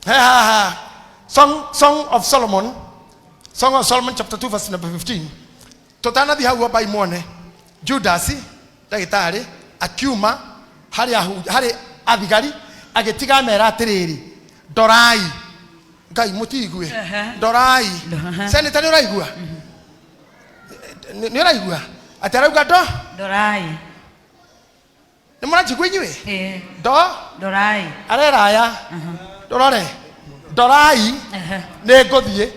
he haha Song of Solomon, Song of Solomon chapter 2 verse number 15. Tũtanathiĩ hau ambai muone Judas ndagĩtarĩ akiuma harĩ harĩ athigari agĩtiga amera atĩrĩrĩ, ndorai Ngai mũtigue. Ndorai. Senator, nĩ ũraigua? Nĩ ũraigua atĩ arauga ndo Ndorai. Nĩ mũranjigua inyuĩ? Ĩĩ. Ndo Ndorai. Areraya ndorore, ndorai, nĩ ngũthiĩ,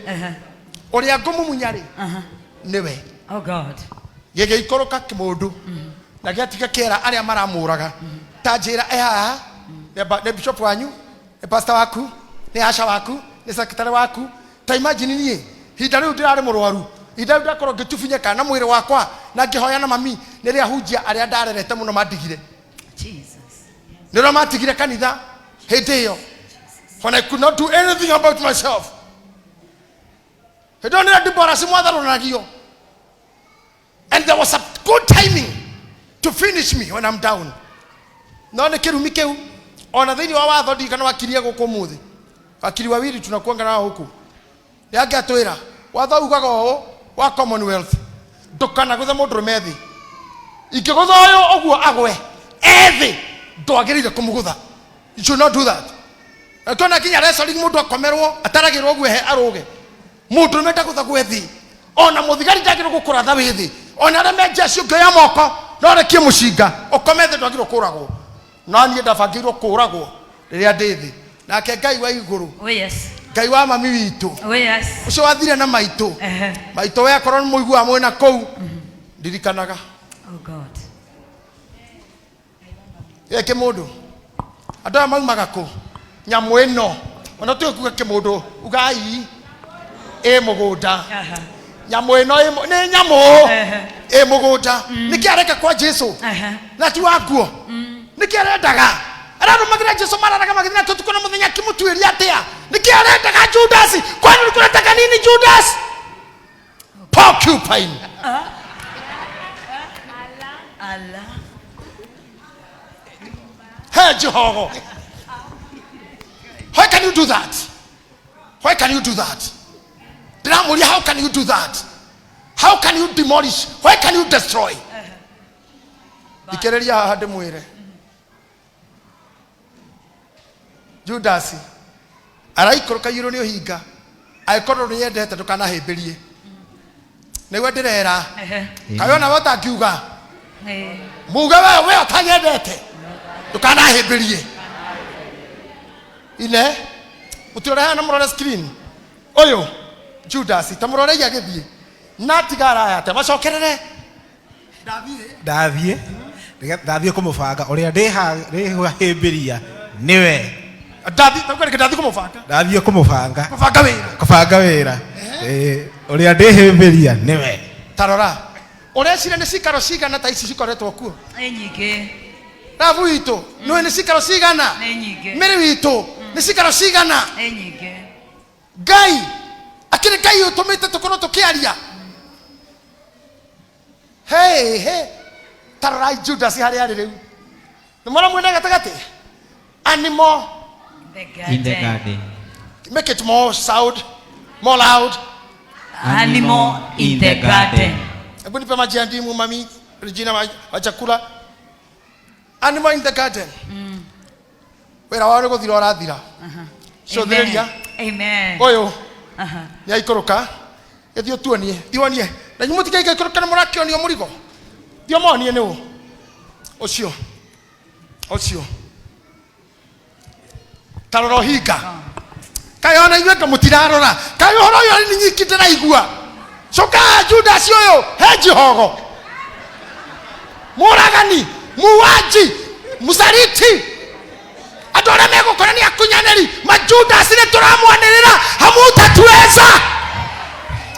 ũrĩa ngũmumunya rĩ nĩwe. Oh God. Gĩgĩikũrũka kĩmũndũ na gĩatiga kĩera arĩa maramũraga ta njĩra e haha nĩ bishop wanyu, nĩ pastor waku, nĩ asha waku, nĩ secretary waku. Ta imagine niĩ hinda rĩu ndĩrarĩ mũrwaru, hinda rĩu ndakorwo ngĩtubinyeka na mwĩrĩ wakwa na ngĩhoya na mami, nĩ rĩa hunjia arĩa ndarerete mũno mandigire. Jesus. Nĩ matigire kanitha hĩndĩ ĩyo when I could not do anything about myself. Hĩndĩ ĩyo nĩrĩo Deborah cimwatharũranagio, and there was a good timing to finish me when I'm down. No nĩ kĩrumi kĩu ona thĩinĩ wa watho ndirikana wakirie gũkũ ũmũthĩ wakiri wawili tunakuanga nao huku nĩ angĩatwĩra watho ugaga ũũ wa Commonwealth, ndũkanagũthe mũndũrũme thĩ. Ingĩgũtha ũyũ ũguo agwe ethĩ, ndwagĩrĩire kũmũgũtha. You should not do that. Na tuona nginya wrestling mũndũ akomerwo ataragĩrwo ũguo he arũge. Mũndũrũme ndagũthagwo thĩ, ona mũthigari ndagĩrĩirwo gũkũratha wĩ thĩ, ona arĩa me jeshi ũngĩoya moko no rekie mũcinga ũkome thĩ, ndwagĩrĩirwo kũragwo. No niĩ ndabangĩirwo kũragwo rĩrĩa ndĩ thĩ. Nake Ngai wa igũrũ, Oh yes. Ngai wa mami witũ, Oh yes. ũcio wathire na maitũ, maitũ we akorwo nĩ mũiguaga mwĩna kũu ndirikanaga. Oh God. Gĩkĩ mũndũ andũ aya maumaga kũ? Nyamũ ĩno ona tũĩ kuga kĩmũndũ ugai ĩ mũgũnda. Nyamũ ĩno nĩ nyamũ ĩ mũgũnda. Nĩkĩ areka kwa Jesu na ti wakuo? Nĩkĩ arendaga? Ararũmagĩrĩra Jesu, mararaga magĩthiĩ nake ũtukũ na mũthenya, akĩmũtuĩria atĩa? Nĩkĩ arendaga Judas? Kwani ũrĩkũretaga nini Judas? Porcupine. Allah. Hedgehog. Why can you do that? Why can you do that? Ndĩramũria, how can you do that? How can you demolish? Why can you destroy? Thikĩrĩria haha ndĩmwĩre, Judas araikũrũka igũrũ nĩ ũhinga. Angĩkorwo nĩyendete, ndũkanahĩmbĩrie nĩguo ndĩrera. Kaĩ ona we ũtangiuga muge we ũtanyendete, ndũkanahĩmbĩrie ine mũtirore haha na mũrore screen. Ũyũ Judas ta mũrorei agĩthiĩ na tiga araya atĩa macokerere. Ndathiĩ ndathiĩ kũmũbanga ũrĩa ndĩhĩmbĩria nĩwe. Ndathi tauga rĩngĩ, ndathi kũmũbanga. Ndathiĩ kũmũbanga. Kũbanga wĩra. Kũbanga wĩra. Ũrĩa ndĩhĩmbĩria nĩwe. Ta rora, ũreciria nĩ cikaro cigana ta ici cikoretwo kuo? Nĩ nyingĩ. Rabu witũ nĩwe nĩ cikaro cigana? Nĩ nyingĩ. Mĩrĩ witũ nĩ cikaro cigana? Nĩ nyingĩ. Ngai akĩrĩ Ngai ũtũmĩte tũkorwo tũkĩaria. Hey, hey. Tarorai Judas harĩa arĩ rĩu. Nĩ mwana mwena gatagatĩ animal The in the garden. Garden. Make it more sound, more loud. Animal in the garden. Hebu nipe maji ya ndimu, mami Regina, wa chakula. Animal in the garden, wĩra wao nĩ gũthira ũrathira. Cũthĩrĩria. Amen. Ũyũ nĩ aikũrũka. Gĩthiĩ ũtuonie, thiĩ wonie na inyuĩ mũtikaikũrũka nĩ mũrakĩonio mũrigo. Thiĩ ũmonie nĩ ũ ũcio ũcio. Ta rora ũhinga. Kaĩ ona inyuĩ anga mũtirarora? Kaĩ ũhoro ũyũ nĩ nyiki ndĩraigua? Coka Judas ũyũ hedgehog, mũragani, muuaji, msaliti. Andũ arĩa megũkora nĩ akunyanĩri majudasi. Nĩ tũramwanĩrĩra, hamutatuweza.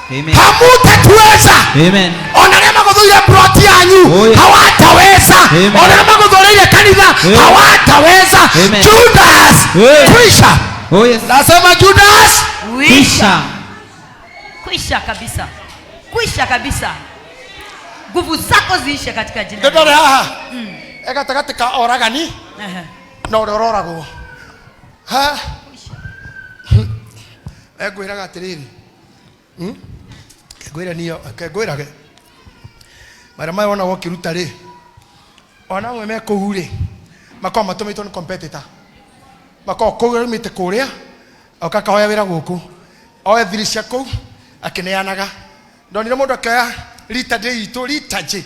Amen. Hamutatuweza. Amen. Ona arĩa magũthũire ploti yanyu, Oh, yeah. hawataweza. Amen. Ona arĩa magũthũrĩire kanitha, Amen. hawataweza. Amen. Judas, Amen. kwisha. Oh yes. Nasema Judas, Kwisha. Kisha. Kwisha kabisa. Kwisha kabisa. Nguvu zako ziishe katika jina la ndĩndore haha e gatagatĩ ka oragani na ũrĩa ũroragwo ha. Engwĩraga atĩrĩrĩ, Kengwĩre niyo kengwĩrage. Mara maya wona ũkĩruta rĩ, ona amwe me kũu rĩ, makoragwo matũmĩtwo nĩ competitor. Makoragwo kũu aumĩte kũrĩa, oka akahoya wĩra gũkũ. Oe thiri cia kũu, akĩneanaga. Ndonire mũndũ akĩoya liturgy itũ, liturgy.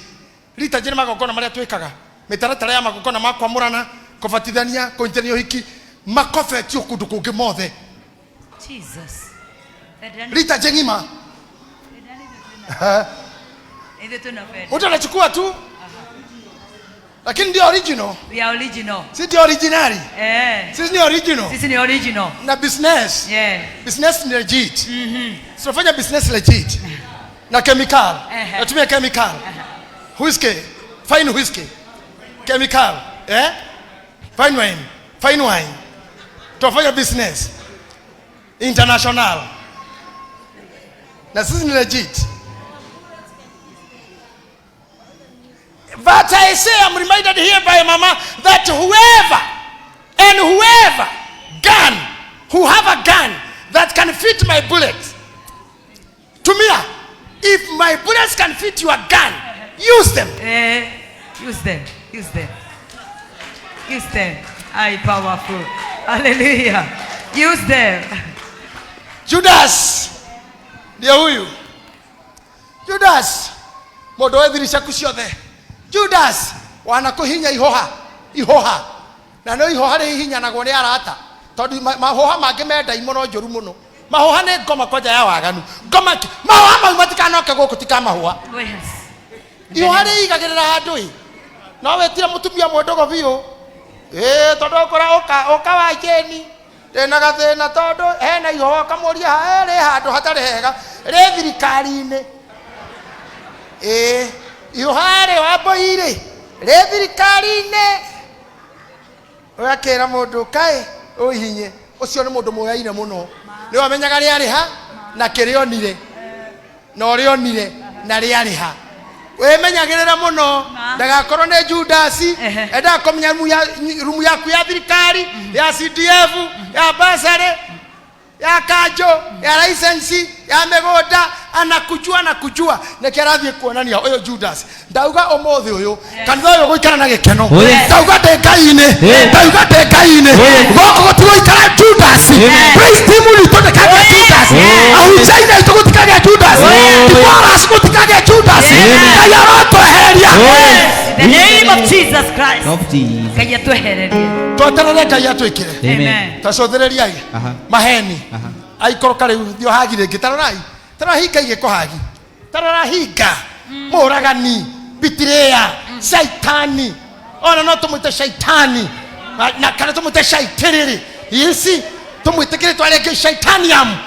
Liturgy nĩ magongona marĩa twĩkaga. Mĩtaratara ya magongona ma kwamũrana, kũbatithania, kũnyitithania ũhiki, makobetio kũndũ kũngĩ mothe. Jesus. Bendera Liturgy ng'ima. Ithuĩ twĩna bendera. Mtu anachukua tu, lakini ndio original, We are original. si ndio originali. Eh. Sisi ni original Sisi ni original. na business. Yeah. Business ni legit. Tunafanya business legit na chemical. Ehe. Natumia chemical. Whiskey, fine whiskey. Chemical, eh? Fine wine, fine wine. Tunafanya business international. Na sisi ni legit. But I say, I'm reminded here by mama that whoever and whoever gun, who have a gun that can fit my bullets, Tumia, if my bullets can fit your gun, use them. Eh, use them. Use them. Use them. I powerful. Hallelujah. Use them. Judas ndiye huyu Judas, mũndũ wethiri ciaku ciothe. Judas wanakũhinya ihoha ihoha, na no ihoha rĩhihinyanagwo nĩ arata, tondũ mahoha mangĩ me ndaimono njũru mũno. Mahoha nĩ ngoma kwanja ya waganu, ngoma mahoha mau matikanoke gũkũ tikamahũa. Oh, yes. Ihoha rĩigagĩrĩra handũ ĩ, no wĩtire mũtumia mwendogo biũ ĩ, tondũ ũkora ũka wa jeni ndĩna gathĩna, tondũ hena ihoha, ũkamũria ha rĩ handũ hatarĩ hega rĩ thirikari-inĩ. Ĩ, ihoha rĩ wambũi rĩ rĩ thirikari-inĩ, ũgakĩra mũndũ kaĩ ũihinye. Ũcio nĩ mũndũ mũyaine mũno, nĩ wamenyaga rĩarĩha na kĩrĩonire na ũrĩonire na rĩarĩha. Wĩmenyagĩrĩre mũno ndagakorwo nĩ Judasi endaga kũmenya rumu yaku ya thirikari, ya CDF, ya basarĩ, ya kanjo, ya license, ya mĩgũnda, anakujua anakujua. Nĩkĩo arathiĩ kuonania ũyũ Judas. Ndauga ũmũthĩ ũyũ kanitha ũyũ gũikara na gĩkeno. Oh, yes. Ndauga ndĩ Ngai-inĩ, Yes. ndauga ndĩ Ngai-inĩ. Yes. Gũkũ gũtigũikara Judas. Amen. Praise team ritũ ndĩkagĩa Judas. Yes. Ahunjia-inĩ aitũ gũtikagĩa Judas. Yes. Divorce gũtikagĩa Judas. Amen. Ngai arotwehereria. Yes. In the name of Jesus Christ. Of Jesus. Ngai atwehererie. Tweterere Ngai atwĩkĩre. Amen. Tacũthĩrĩriai Aha. maheni Aha. aikoroka rĩu thiĩ hagi rĩngĩ. Tarorai, tarora hinga igĩkũ hagi, tarora hinga mũragani bitiria shaitani, ona no tũmwĩte shaitani na kana tũmwĩte shaitiriri ici tũmwĩte kĩrĩtwa rĩngĩ shaitanium.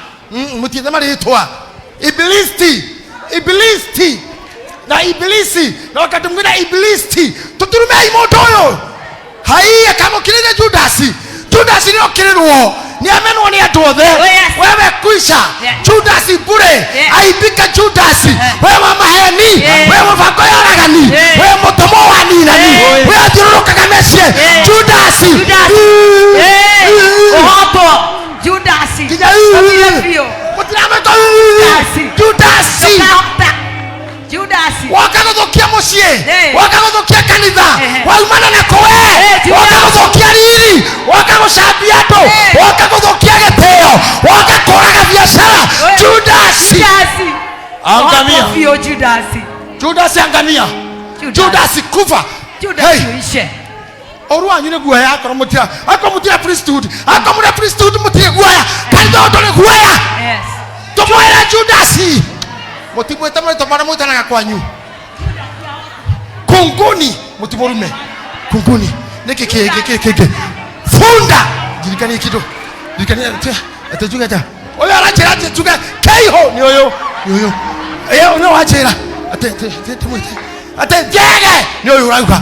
Mũtiethe marĩtwa ibilisti, ibilisti na ibilisi, na wakati mwingine ibilisti. Tuturumei mũndũ ũyũ haiya kamũkĩrĩre Judasi. Judasi nĩ okĩrĩrwo, nĩ amenwo nĩ andũ othe. Oh, yes. Wewe kuisha. Yeah. Judasi bure. Yeah. Aibika Judasi. Yeah. Wewe wa maheni, Yeah. wewe mũbango ya oragani, Yeah. wewe mũtũmwo wa ninani, Yeah. wewe athiũrũrũkaga mĩciĩ. Yeah. Judasi. Judasi. Eh, ũhotwo. Judasi. Nginya Ũthire biũ. mũtiramwĩta Judasi. Judasi. Ndũkahota. Judasi. Woka gũthũkia mũciĩ, Eh. woka gũthũkia kanitha, Ehe. waumana na kũwe, Eh, Judas. woka gũthũkia riri, woka gũcambia andũ, Eh. woka gũthũkia gĩtĩo, woka kũraga biacara. Eh. Judasi. Judasi. Angamia. Ũhotwo biũ Judasi. Judasi angamia. Judas. Judasi kufa. Judasi Hey, uishe. ũru wanyu nĩ guoya, akorwo mũtira, akorwo mũtira priesthood, akorwo mũrĩ priesthood mũtirĩ guoya, kanitha ũyũ ndũrĩ guoya. Yes. Tũmwĩre Judasi. Mũtimwĩte marĩtwa marĩa mwĩtanaga kwanyu. Kunguni, mũtimũrume. Kunguni. Nĩkĩ kĩngĩ kĩ kĩngĩ? Funda. Ndirikanie kĩndũ. Ndirikanie atĩ njuge atĩa? Ũyũ aranjĩra atĩ njuge keiho nĩ ũyũ. Nĩ ũyũ. Ĩ, ũyũ wanjĩra atĩ atĩ atĩ ndĩmwĩte. Atĩ njege nĩ ũyũ ũrauga.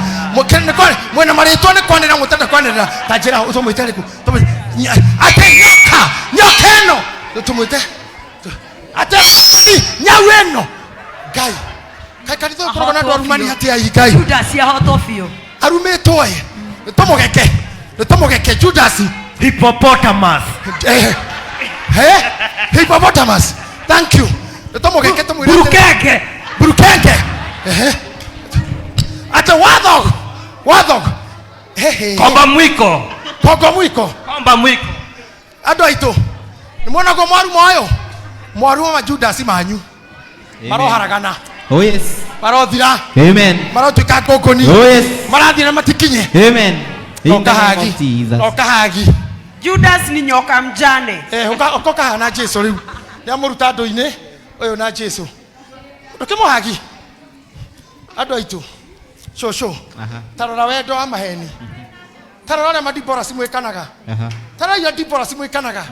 Mwĩna marĩtwa nĩ kwanĩrĩra mũtenda kwanĩrĩra. Ta njĩra tũmwĩte rĩkũ? Tũmwĩte. Atĩ nyoka, nyoka ĩno. Tũmwĩte. Atĩ nyau ĩno. Ngai. Kaĩ kanitha ũyũ ũkoragwo na andũ arumani atĩa ĩ Ngai? Judasi ahotwo biũ. Arumĩtwo ĩ. Nĩ tũmũgeke. Nĩ tũmũgeke Judasi. Hippopotamus. Hippopotamus. Thank you. Nĩ tũmũgeke tũmwĩre atĩrĩ. Burukenge. Burukenge. Ehe. Watho watho. Hehe. Komba mwiko. Kongo mwiko. Komba mwiko. Andå aitå nä mwonagwo mwarumo å yå mwarumo ma Judas manyu maroharagana. Oh yes. Marothira. Amen. Marotuä ka ngångåni. Oh yes. Marathiä na matikinye. Amen. In the name Okahagi of Jesus. okahagi. Judas ni nyoka mjane. Okokaha na Jesu rä u nä amå ruta andå-inä å yå na Jesu ndå kä må hagi andå aitå cåcå. Aha. Tarora wendo wa maheni, tarora å rä a madibora cimwä kanaga. Aha. Tarora iria dibora cimwä kanaga,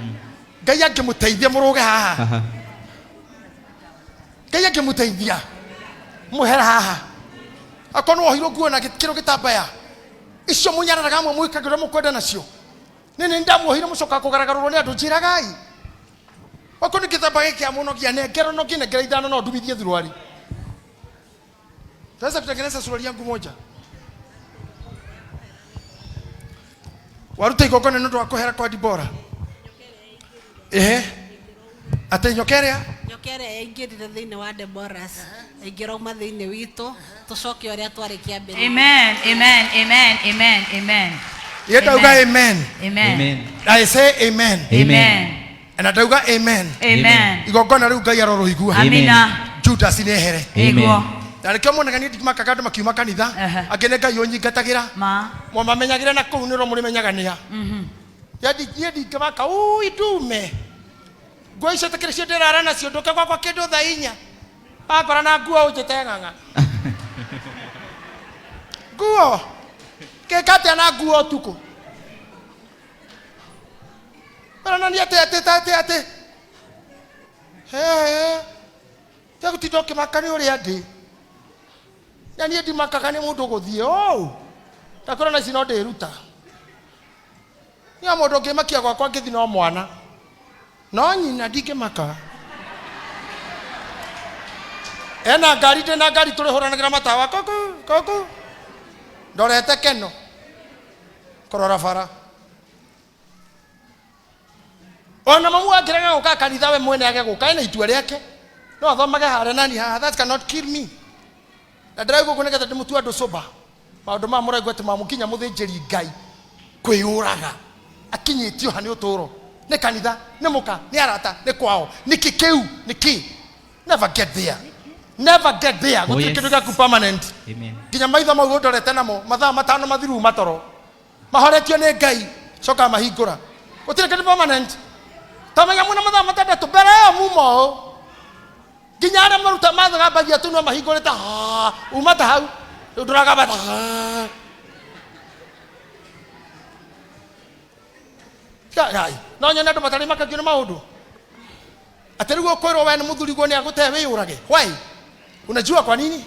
Ngai angä må teithia må rå ge haha. Aha. Ngai angä må teithia må here haha akorwo nä wohirwo nguo na kä rå gä tambaya icio må nyararaga amwe mwä kagä må kwenda nacio nä nä ndamuohire må coka kå garagarå nä andå njä ragai okorwo nä gä tamba gä kä a må nogia nengero no ngä nengera ithano no ndumithie thuruari. Tunaweza kutengeneza suruali yangu moja waruta igongona nä å ndå wa kũhera kwa Dibora ehe atä nyoka ĩrĩa Nyoka ĩrĩa yaingĩrire thĩinĩ wa Deborahs ĩngĩrauma thĩinĩ witũ tũcoke ũrĩa twarĩ kĩambĩrĩria. Amen. Amen. Amen. Amen. Amen. Ye ndauga amen. Amen. Amen. I say amen. Amen. Na ndauga amen. Amen. Igongona rĩu Ngai arorũigua. Amina. Judas nĩ ehere. Ĩguo. Na nĩkĩo muonaga niĩ ndimakaga andũ makiuma kanitha. Aha. Angĩ nĩ Ngai ũnyingatagĩra. Ma. Mwamamenyagĩra na kũu nĩro mũrĩmenyaga nĩa. Niĩ ndingĩmaka ui ndume nguo icio takĩrĩ cio ndĩrara nacio ndũke gwakwa kĩndũ thaa inya wakora na nguo ũnjĩte ng'ang'a nguo ngĩka atĩa na nguo ũtukũ ũronania atĩ atĩ atĩ atĩ hehe tegũtinda ũkĩmaka nĩ ũrĩa ndĩ na niĩ ndimakaga nĩ mũndũ gũthiĩ ũũ ndakwĩra na ici no ndĩruta niĩ mũndũ ũngĩmakia gwakwa ngĩthi no mwana no nyina ndingĩmaka ena ngari ndĩ na ngari tũrĩhũranagĩra matawa kũkũ kũkũ ndorete keno kũrora bara ona mamu angĩrega gũka kanitha we mwene age gũka ena itua rĩake no athomage harĩa nani haha. That cannot kill me. Na ndĩraigua ũguo nĩgetha ndĩmũtue andũ sober maũndũ maya mũraigua atĩ mamũkinya mũthĩnjĩri Ngai kwĩyũraga akinyĩtio ha nĩ ũtũũro nĩ kanitha nĩ mũka nĩ arata nĩ kwao nĩkĩ kĩu nĩkĩ. Never get there, never get there. Oh, Gũtirĩ yes. kĩndũ gĩaku permanent. Amen. Nginya maitho mau ũndorete namo mathaa 5 mathiru matoro mahoretio nĩ Ngai coka mahingũra gũtirĩ kĩndũ permanent tamenya mwĩna mathaa 6 mbere ĩyo muma ũũ nginya arĩa maruta mathagambagia tũnua mahingũrĩte ha uma ta hau rĩu ndũragamba ta ha. Ngai no nyone andũ matarĩ makagio nĩ maũndũ atĩ rĩu ũkwĩrwo we nĩ mũthuriguo nĩ agũte wĩyũrage. Why? Unajua kwa nini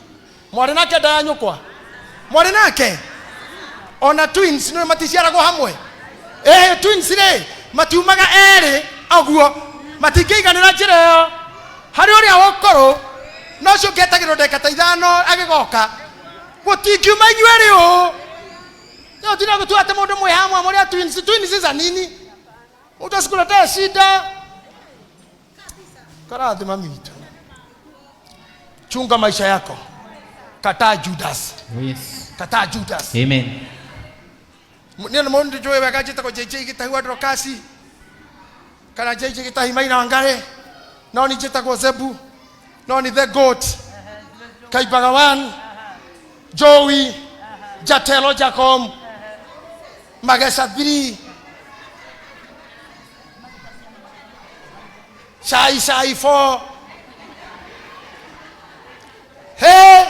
mwarĩ nake nda ya nyũkwa mwarĩ nake ona twins nĩ maticiaragwo hamwe ĩhĩ twins rĩ matiumaga erĩ ũguo matingĩiganĩra njĩra ĩyo harĩ ũrĩa wa ũkũrũ no ũcio ũngĩetagĩrwo ndagĩka ta 5 agĩgoka gũtingiuma inyuĩ rĩ ũũ nĩ ũtinda gũtua atĩ mũndũ mwĩ hamwe mũrĩ a twins. Twins za nini? Mtu asikuletee shida. Karathima mitũ. Chunga maisha yako. Kataa Judas. Oh yes. Kataa Judas. Amen. Niĩ nĩ mũndũ njũĩ wega njĩtagwo JJ Gĩtahi wa Dorokasi kana JJ Gĩtahi Maina Wangari no nĩ njĩtagwo Zebu no nĩ the goat Kaibaga 1 Joey Jatelo Jacom Magesha 3 Shai Shai 4 he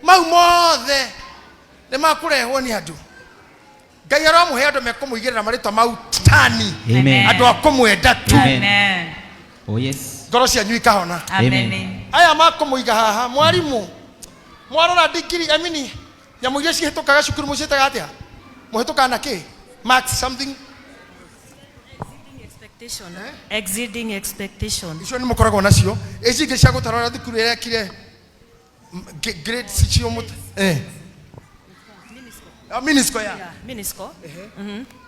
mau mothe nĩ makũrehwo nĩ andũ Ngai aramũhe andũ mekũmũigĩrĩra marĩtwa mau tani. Amen. Andũ a kũmwenda tu. Amen. Oh yes. Ngoro cianyu ikahona. Amen. Aya makũmũiga haha mwarimũ mwarora ndigiri amini nyamũ iria cihĩtũkaga cukuru mũciĩtaga atĩa mũhĩtũkaga na kĩ marks something. Expectation. Exceeding expectation. Icio nĩ mũkoragwo nacio ici ingĩ cia gũtarora thukuru ĩrekire grades icio Minisco ya. Yeah, Minisco.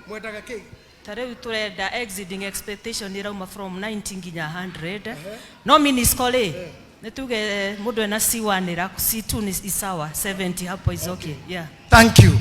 Mwendaga kĩ? Ta rĩu tũrenda exceeding expectation ĩrauma from 90 nginya 100. No Minisco rĩ Nĩ tuge mũndũ ena C1 ĩra C2 ni sawa, 70 hapo is okay. Yeah. Thank you.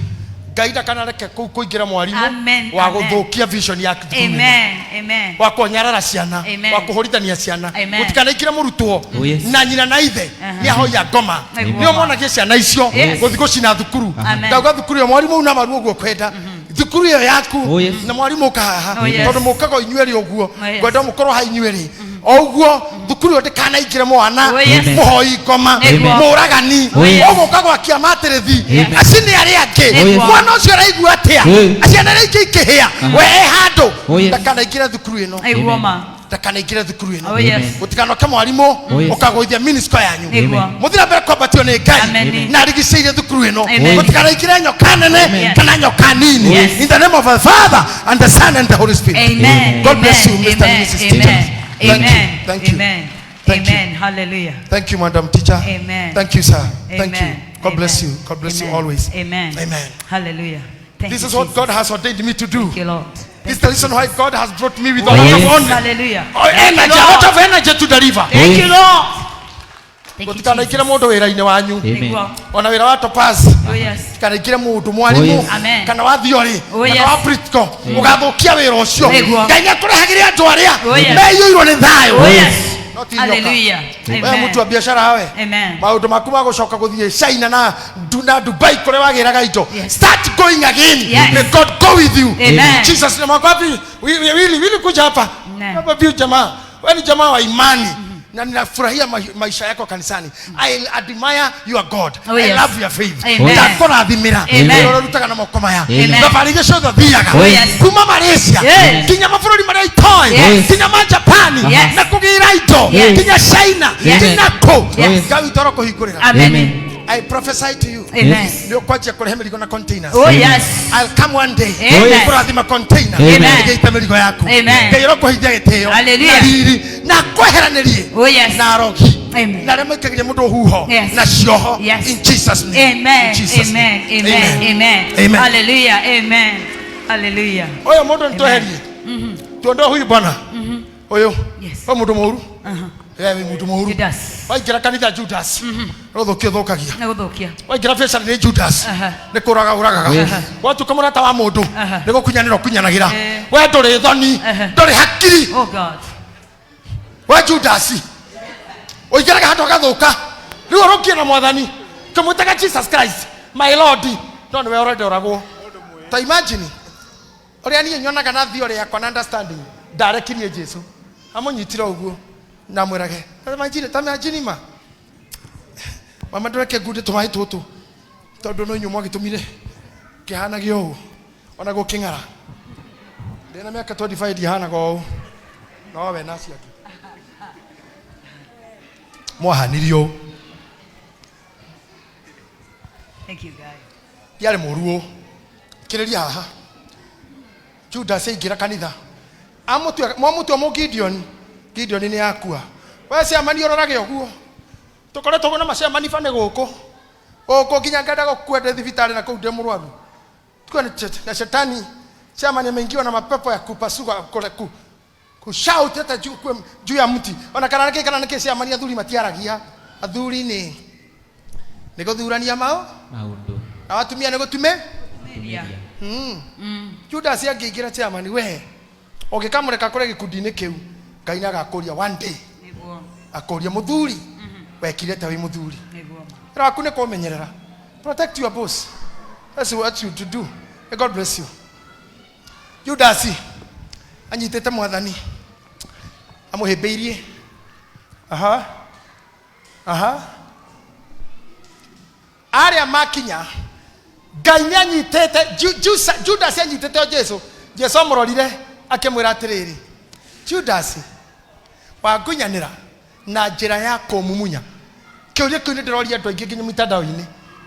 Ngai ndakanareke kũu kũingĩra mwarimũ Amen, wa amen. gũthũkia vision ya thukuru ĩno. Amen. Amen. Wa kũnyarara ciana, Amen. wa kũhũrithania ciana. Amen. Gũtikanaingĩre mũrutwo Oh, yes. na nyina na ithe nĩ ahoia ngoma. Amen. Nĩo monagie ciana icio Yes. gũthiĩ gũcina thukuru. Amen. Ndauga thukuru ĩyo mwarimũ una maru ũguo kwenda thukuru ĩyo yaku Oh, yes. na mwarimũ ũka haha Oh, yes. tondũ mũkaga inyuĩ erĩ ũguo. Oh, yes. Ngwenda mũkorwo ha inyuĩ erĩ o ũguo thukuru ĩyo ndĩkanaingĩre mwana Oh, yes. Amen. mũhoi ngoma, Nĩguo. mũragani, Oh, yes. ũgũka gwakia matĩrĩthi Amen. acini arĩa angĩ. Oh, yes. Mwana ũcio araigua atĩa? Hey. Ciana iria ingĩ ikĩhĩa, we e handũ. Oh, yes. Ndakanaingĩre thukuru ĩno. Aiguo ma. Ndakanaingĩre thukuru ĩno. Oh, yes. Gũtikanoke mwarimũ Oh, yes. ũkagũithia minisco yanyu. Nĩguo. Mũthiĩ na mbere kwambatio nĩ Ngai Amen. na arigicĩirie thukuru ĩno. Amen. Gũtikanaingĩre nyoka nene Amen. kana nyoka nini. Yes. In the name of the Father and the Son and the Holy Spirit. Amen. God bless you, Amen. Mr. and Amen. Mrs. Amen. Teachers. Thank you. Amen. Thank you. Amen. Thank you. Amen. Hallelujah. Thank you, Madam Teacher. Amen. Thank you, sir. Thank you. Amen. God bless Amen. you. God bless you Amen. always. Amen. Amen. Hallelujah. Thank This you, is what Jesus. God has ordained me to do. Thank you, Lord. This is the reason why God has brought me with a Oh, lot of yes. honor. Hallelujah. Oh, energy, a lot of energy to deliver. Thank you, Lord. Thank you, Gũtikanaingĩre Jesus. mũndũ wĩra-inĩ wanyu. Amen. Nĩguo. Ona wĩra wa Topaz. Oh, yes. Tikanaingĩre mũndũ mwarimũ Oh, yes. Amen. kana wa theory Oh, kana yes. wa practical ũgathũkia wĩra ũcio. Nĩguo. Ngai nĩakũrehagĩre andũ arĩa Oh, yes. meyũirwo nĩ thayũ. Oh, yes. No ti nyoka. Hallelujah. We Amen. mũtu wa biacara we. Amen. Maũndũ maku ma gũcoka gũthiĩ China na na Dubai kũrĩa wagĩraga indo. Yes. Start going again. Yes. May God go with you. Amen. Jesus name. Wapi? Wili Wili kuja hapa. Amen. Hapa pia jamaa. Wewe ni jamaa wa imani. Na ninafurahia maisha yako kanisani. I admire your God. Oh, I yes. love your faith. Amen. Ndakũrathimĩra. Amen. Wĩra ũrĩa ũrutaga na moko maya. Amen. Thabarĩ iria ciothe thiaga. Oh, yes. Kuma Malaysia Yes. nginya mabũrũri marĩa itoĩ Yes. nginya ma Japan Yes. na kũgĩra indo Yes. nginya China Yes. nginya kũ. Yes. Ngai witũ arokũhingũrĩra. Amen. I prophesy to you. Amen. Nĩ ũkwanjia kũrehe mĩrigo na containers. Oh, yes. I'll come one day. Amen. Kũrathima container. Amen. Ĩgĩite mĩrigo yaku. Amen. Ngai arokũheithia gĩtĩo. Hallelujah. Na riri na kweheranĩrie. Oh, yes. Na arogi. Amen. Na arĩa maikagĩria mũndũ huho. Yes. Na cioho. Yes. In Jesus name. Amen. In Jesus Amen. name. Amen. Amen. Amen. Hallelujah. Amen. Hallelujah. Ũyũ mũndũ nĩtweherie. Tuondoe huyu bwana. Ũyũ. Yes. Ũyũ mũndũ mũũru. Eh, wĩ mũndũ mũũru. Judas. Waingĩra kanitha Judas. No thũkia ũthũkagia. Nĩ gũthũkia. Waingĩra biacara nĩ Judas. Aha. Nĩ kũraga ũragaga. Watuĩka mũrata wa mũndũ Aha. nĩ gũkunyanĩra ũkunyanagĩra. Eh. We ndũrĩ thoni, Aha. ndũrĩ hakiri. Oh God. We Judas. Ũingĩraga handũ hagathũka. Rĩu ũrũkie na mwathani. Tũmwĩtaga Jesus Christ, my Lord. No nĩwe ũrenda ũragwo. Ta imagine ũrĩa niĩ nyonaga na theory yakwa na understanding ndarekirie Jesu amũnyitire ũguo na mwĩrage ta imagine, ta imagine ma mama ndũreke ngunde tũmaĩ tũtũ tondũ no inyuĩ mwagĩtũmire kĩhanage ũũ ona gũkĩng'ara ndĩna mĩaka 25 ndihanaga ũũ no we na acio angĩ mwahanirie ũũ. Thank you, God. Ndiarĩ mũru ũũ kĩrĩria haha Judas aingĩra kanitha amũtua mwamũtua mũ Gideon. Gideon nĩ akua. We ciamani ũrorage ũguo tũkoretwo na macemani bane gũkũ gũkũ nginya ngenda gũkua ndĩ thibitarĩ na kũu ndĩ mũrwaru. Tukiwa na shetani chairman ameingiwa na mapepo ya kupasuka kule kushout hata juu juu ya mti ona kana nĩkĩ kana nĩkĩ chairman athuri matiaragia athuri nĩ gũthurania mao Maũndũ. Na watumia nĩ gũtume. Yeah. Judas angĩingĩra chairman we ũngĩkamũreka kũrĩ gĩkundi-inĩ kĩu Ngai nĩagakũria one day. Nĩguo. Akũria mũthuri wekire ta wĩ mũthuri. Nĩguo. Wĩra waku nĩ kũmenyerera. Protect your boss. That's what you to do. May God bless you. Judas anyitĩte mwathani amũhĩmbĩirie. Aha aha arĩa makinya Ngai nĩ anyitĩte Judas anyitĩte o Jesu. Jesu amũrorire akĩmwĩra atĩrĩrĩ, Judas wangunyanĩra na njĩra ya kũmumunya. Kĩũria kĩu nĩ ndĩroria andũ aingĩ nginya mitandao-inĩ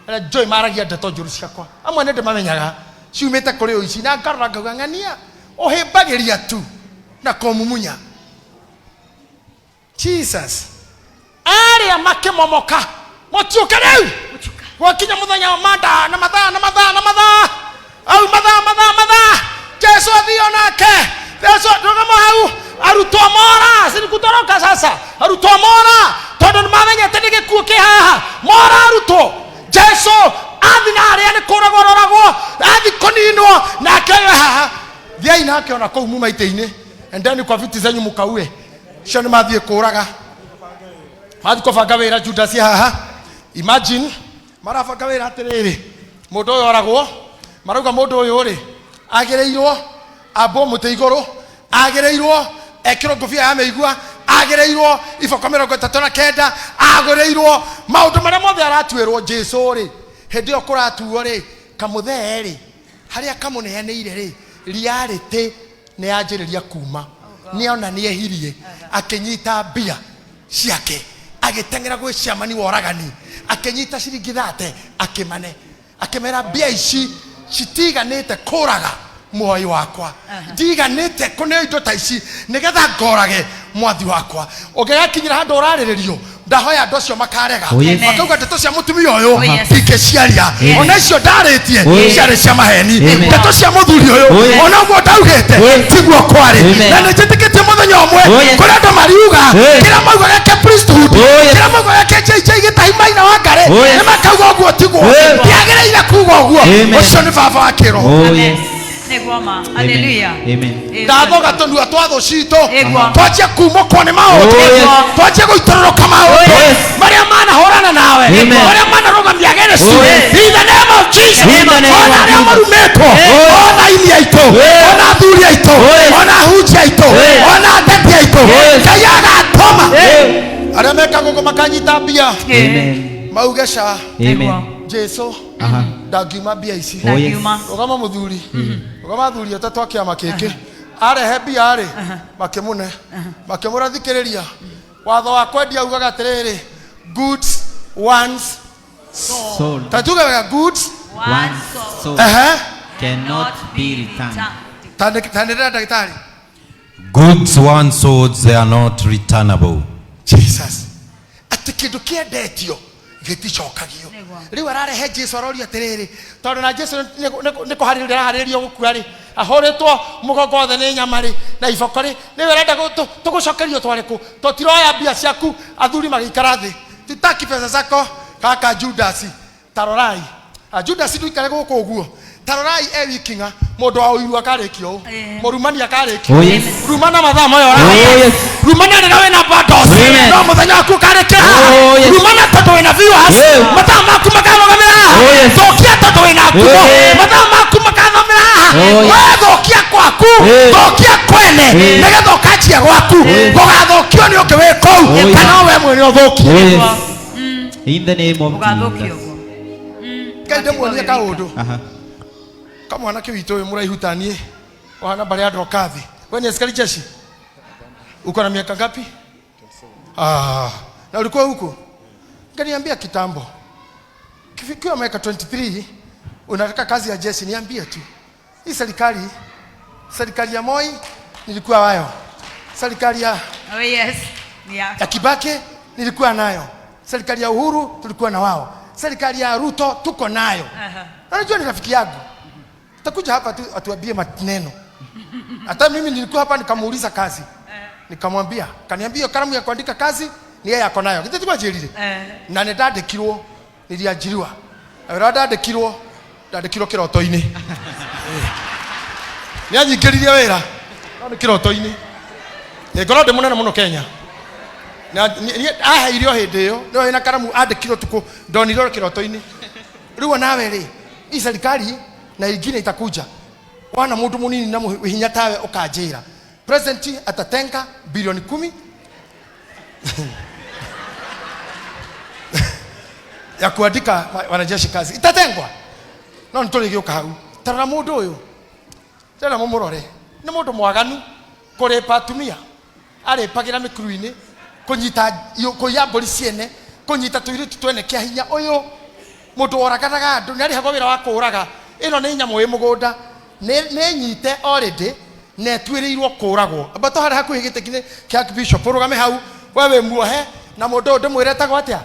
arĩa njũĩ maragia ndeto njũru ciakwa amwe nĩ ndĩmamenyaga ciumĩte kũrĩ ũici na ngarora ngauga ng'ania ũhĩmbagĩria tu na kũmumunya. Jesus arĩa makĩmomoka mũtiũke rĩu gwakinya mũthenya wa manda na mathaa na mathaa na mathaa au mathaa mathaa mathaa Jesu athio nake Jesu ndũgama hau Arutwo mora, si ni kutoroka sasa. Arutwo mora tondu nĩ mamenyete nĩ gĩkuũ kĩ haha. Mora arutwo. Jesu athi na arĩa nĩ kũragwo aroragwo, athi kũninwo nake ũyũ haha. Thiai nake ona kũu muma itĩ-inĩ, endeni kwa viti zenyu mũkaue. Cio nĩ mathiĩ kũraga, mathiĩ kũbanga wĩra. Judas haha, imagine marabanga wĩra atĩrĩrĩ, mũndũ ũyũ oragwo, marauga mũndũ ũyũ rĩ agĩrĩirwo ambwo mũtĩ igũrũ, agĩrĩirwo ekĩrwo ngũbia ya mĩigua, agĩrĩirwo iboko 39, agĩrĩirwo maũndũ marĩa mothe aratuĩrwo Jesu rĩ. Hĩndĩ ĩyo kũratuo rĩ, kamũthee rĩ, harĩa kamũneanĩire rĩ, reality nĩ yanjĩrĩria kuma. Nĩona nĩehirie, akĩnyita mbia ciake, agĩteng'era gwĩ ciamani wa oragani, akĩnyita ciringi 30, akĩmane, akĩmera mbia ici citiganĩte kũraga muoyo wakwa, ndiganĩte kũneo indo ta ici nĩgetha ngorage mwathi wakwa. Ũngĩgakinyĩra handũ ũrarĩrĩrio, ndahoya andũ acio makarega. Oh, yes. Makauga ndeto cia mũtumia ũyũ Oh, yes. ndingĩciaria, Yes. ona icio ndarĩtie Oh, yes. ciarĩ cia maheni. Amen. Ndeto cia mũthuri ũyũ, Oh, yes. ona ũguo ndaugĩte Oh, yes. tiguo kwarĩ. Amen. Na nĩnjĩtĩkĩtie mũthenya ũmwe Oh, yes. kũrĩ andũ mariuga Yes. kĩrĩa maugaga kĩa priesthood, Oh, yes. kĩrĩa maugaga kĩa JJ Gĩtahi Maina wa Ngarĩ, Oh, yes. nĩ makauga ũguo tiguo, Yes. ndiagĩrĩire kuga ũguo. Amen. Ũcio nĩ baba wa kĩroho. Oh, yes. Nĩguo ma. Hallelujah. Amen. Ndathoga tũnua twa thũ citũ, Ĩguo. twanjie kumũkwo nĩ maũndũ, Oh, yes. twanjie gũitũrũrũka maũndũ Oh, yes. marĩa manahũrana nawe, Amen. marĩa manarũgamia against you. Oh, yes. In the name of Jesus. In the name of Ona arĩa Jesus. marumĩtwo, ona aini aitũ, Yes. ona athuri aitũ, Oh, yes. ona ahunjia aitũ, Yes. ona ateti aitũ, Yes. Ngai agatũma arĩa mekaga ũguo makanyita mbia, Amen. mauge ca Amen. Jesu Aha. ndangiuma mbia ici. Oh, yes. Ndangiuma. Rũgama mũthuri, rũgama athuri atatũ a kĩama gĩkĩ. Arehe mbia rĩ, makĩmũne, makĩmũra thikĩrĩria, watho wa kwendia ugaga atĩrĩrĩ, goods once Sold. ta tuge wega, goods Once sold ehe cannot be returned. Tanĩrĩra ndagĩtarĩ. Goods once sold, they are not returnable. Jesus, atĩ kĩndũ kĩendetio gĩticokagio. Rĩu ararehe Jesu, aroria atĩrĩrĩ, tondũ na Jesu nĩ kũharĩrĩria araharĩrĩrio gũkua rĩ, ahũrĩtwo mũgongo wothe nĩ nyama rĩ na iboko rĩ, nĩwe ũrenda tũgũcokerio tware kũ? Tũtiroya mbia ciaku. Athuri magĩikara thĩ, tutaki pesa zako kaka Judas. Tarorai Judas, ndũikare gũkũ ũguo. Tarorai e wikinga, mũndũ wa ũiru akarĩkio ũũ, Eh. mũrumani akarĩkio. Oh, yes. Rumana mathaa maya Oh, ũrahaya, yes. rumana rĩrĩa wĩna bundles, Amen. no mũthenya waku ũkarĩkĩra haha. Oh, yes. Rumana tondũ wĩna viewers, Yeah. mathaa maku makarũgamĩra haha. Oh, yes. Thũkia tondũ wĩna ngumo, Yeah. mathaa maku makathomera haha. Oh, yes. We thũkia kwaku, Yeah. thũkia kwene, Yeah. nĩgetha ũkanjia gwaku. Yeah. Gũgathũkio nĩ ũngĩ wĩ kũu, Oh, yes. kana we mwene ũthũkie. Oh, yes. In the name of Ũgathũkio Jesus. ũguo. Ngai ndĩmuonie kaũndũ. Aha. Kamwanake witũ ũyũ mũraihu ta niĩ, ũhana mbarĩ ya Dorkathi. We ni askari jeshi, uko na miaka ngapi? Ah, na ulikuwa huko? Nganiambia kitambo kifikiwa miaka 23 unataka kazi ya jeshi, niambie tu. Hii serikali, serikali ya Moi nilikuwa wayo, serikali ya Oh, yes. Yeah. ya Kibaki nilikuwa nayo, serikali ya Uhuru tulikuwa na wao, serikali ya Ruto tuko nayo. Aha. Na Unajua ni rafiki yangu, takuja hapa tu atuambie maneno. Hata mimi nilikuwa hapa nikamuuliza kazi, nikamwambia, kaniambia hiyo kalamu ya kuandika kazi ni yeye ako nayo, githĩ tiguo anjĩrire? Eh. Na nĩ ndandĩkirwo, niliajiriwa na wĩra ndandĩkirwo, ndandĩkirwo kĩroto-inĩ. Nĩ anyingĩririe wĩra no nĩ kĩroto-inĩ. Ngorwo ndĩ mũnene mũno Kenya. Na aheire o hĩndĩ ĩyo nĩwe wĩna karamu andĩkirwo tukũ, ndonire o kĩroto-inĩ. Rĩu onawe rĩ, hii serikali na ingine itakuja, wana mũndũ mũnini na hinya tawe ũkanjĩra president atatenga bilioni 10 ya kuandika wanajeshi kazi, itatengwa no nĩ tũrĩgĩũka hau. Tarora mũndũ ũyũ, tena mũmũrore, nĩ mũndũ mwaganu, kũrĩpa atumia arĩpagĩra mĩkuru-inĩ, kũnyita kũiya mbũri ciene, kũnyita tũirĩtu twene kĩa hinya. Ũyũ mũndũ woraganaga andũ, nĩ arĩhagwo wĩra wa kũũraga. Ĩno nĩ nyamũ ĩ mũgũnda, nĩ nyite already na ĩtuĩrĩirwo kũũragwo. Amba to harĩa hakuhĩ gĩtĩ-inĩ kĩa bishop, ũrũgame hau we wĩ muohe na mũndũ ũyũ ndĩmwĩre etagwo atĩa,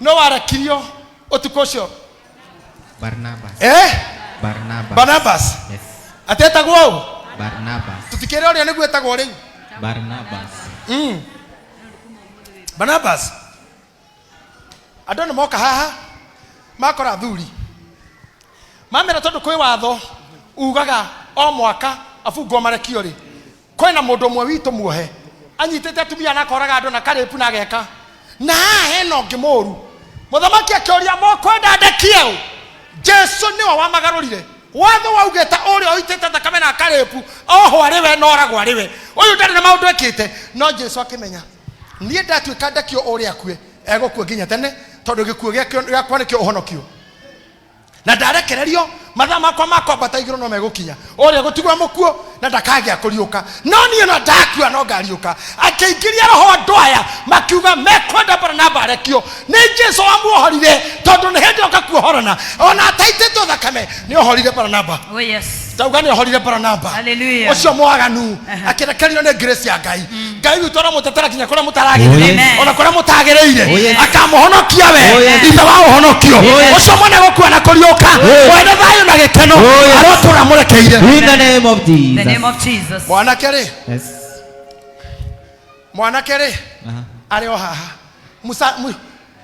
no warekirio ũtukũ ũcio. Barnabas. Eh? Barnabas. Barnabas. Yes. Atetagwo ũũ? Barnabas. Mũtikĩre ũrĩa nĩguo etagwo rĩu. Barnabas. Barnabas. Andũ nĩ moka haha makora athuri mamera tondũ kwĩ watho ugaga o mwaka abungwo marekio rĩ, kwĩna mũndũ ũmwe witũ muohe anyitĩte atumia na akoraga andũ na karĩpu na ageka na haha hena ũngĩ mũru. Mũthamaki akĩũria mokwenda ndekie ũ? Jesu nĩwe wamagarũrire. Watho waugĩte ũrĩa ũitĩte thakame na akarĩpu oho arĩ we na oragwo arĩ we, ũyũ ndarĩ na maũndũ ekĩte. No Jesu akĩmenya niĩ ndatuĩka ndekio ũrĩa akue egũkua nginya tene, tondũ gĩkuũ gĩakwa nĩkĩo ũhonokio, na ndarekererio mathaa makwa ma kwambata igũrũ no megũkinya, ũrĩa gũtigwo mũkuo na ndakagĩa kũriũka, no niĩ no ndakua no ngariũka. Akĩingĩria roho andũ aya makiuga mekwenda Baranaba arekio. Nĩ Jesu wamuohorire, tondũ nĩ hĩndĩ oka kuohorana ona ataitĩtwo thakame nĩ ohorire Baranaba. Oh yes. Ndauga nĩ ohorire Baranaba. Hallelujah. Ũcio mwaganu akĩrekererio nĩ grace ya Ngai. Ngai witũ aramũtetera nginya kũrĩa mũtaragĩrĩire, Oh, yes. ona kũrĩa mũtagĩrĩire, Oh, yes. akamũhonokia we. Oh, yes. Ithe wa ũhonokio Oh, yes. ũcio mwene gũkua na kũriũka, Yes. mwene thayũ na gĩkeno, Oh, yes. arotũra mũrekeire. In the name of In the name Jesus. of Jesus. Mwanake rĩ, Yes. mwanake rĩ Aha. arĩ o haha.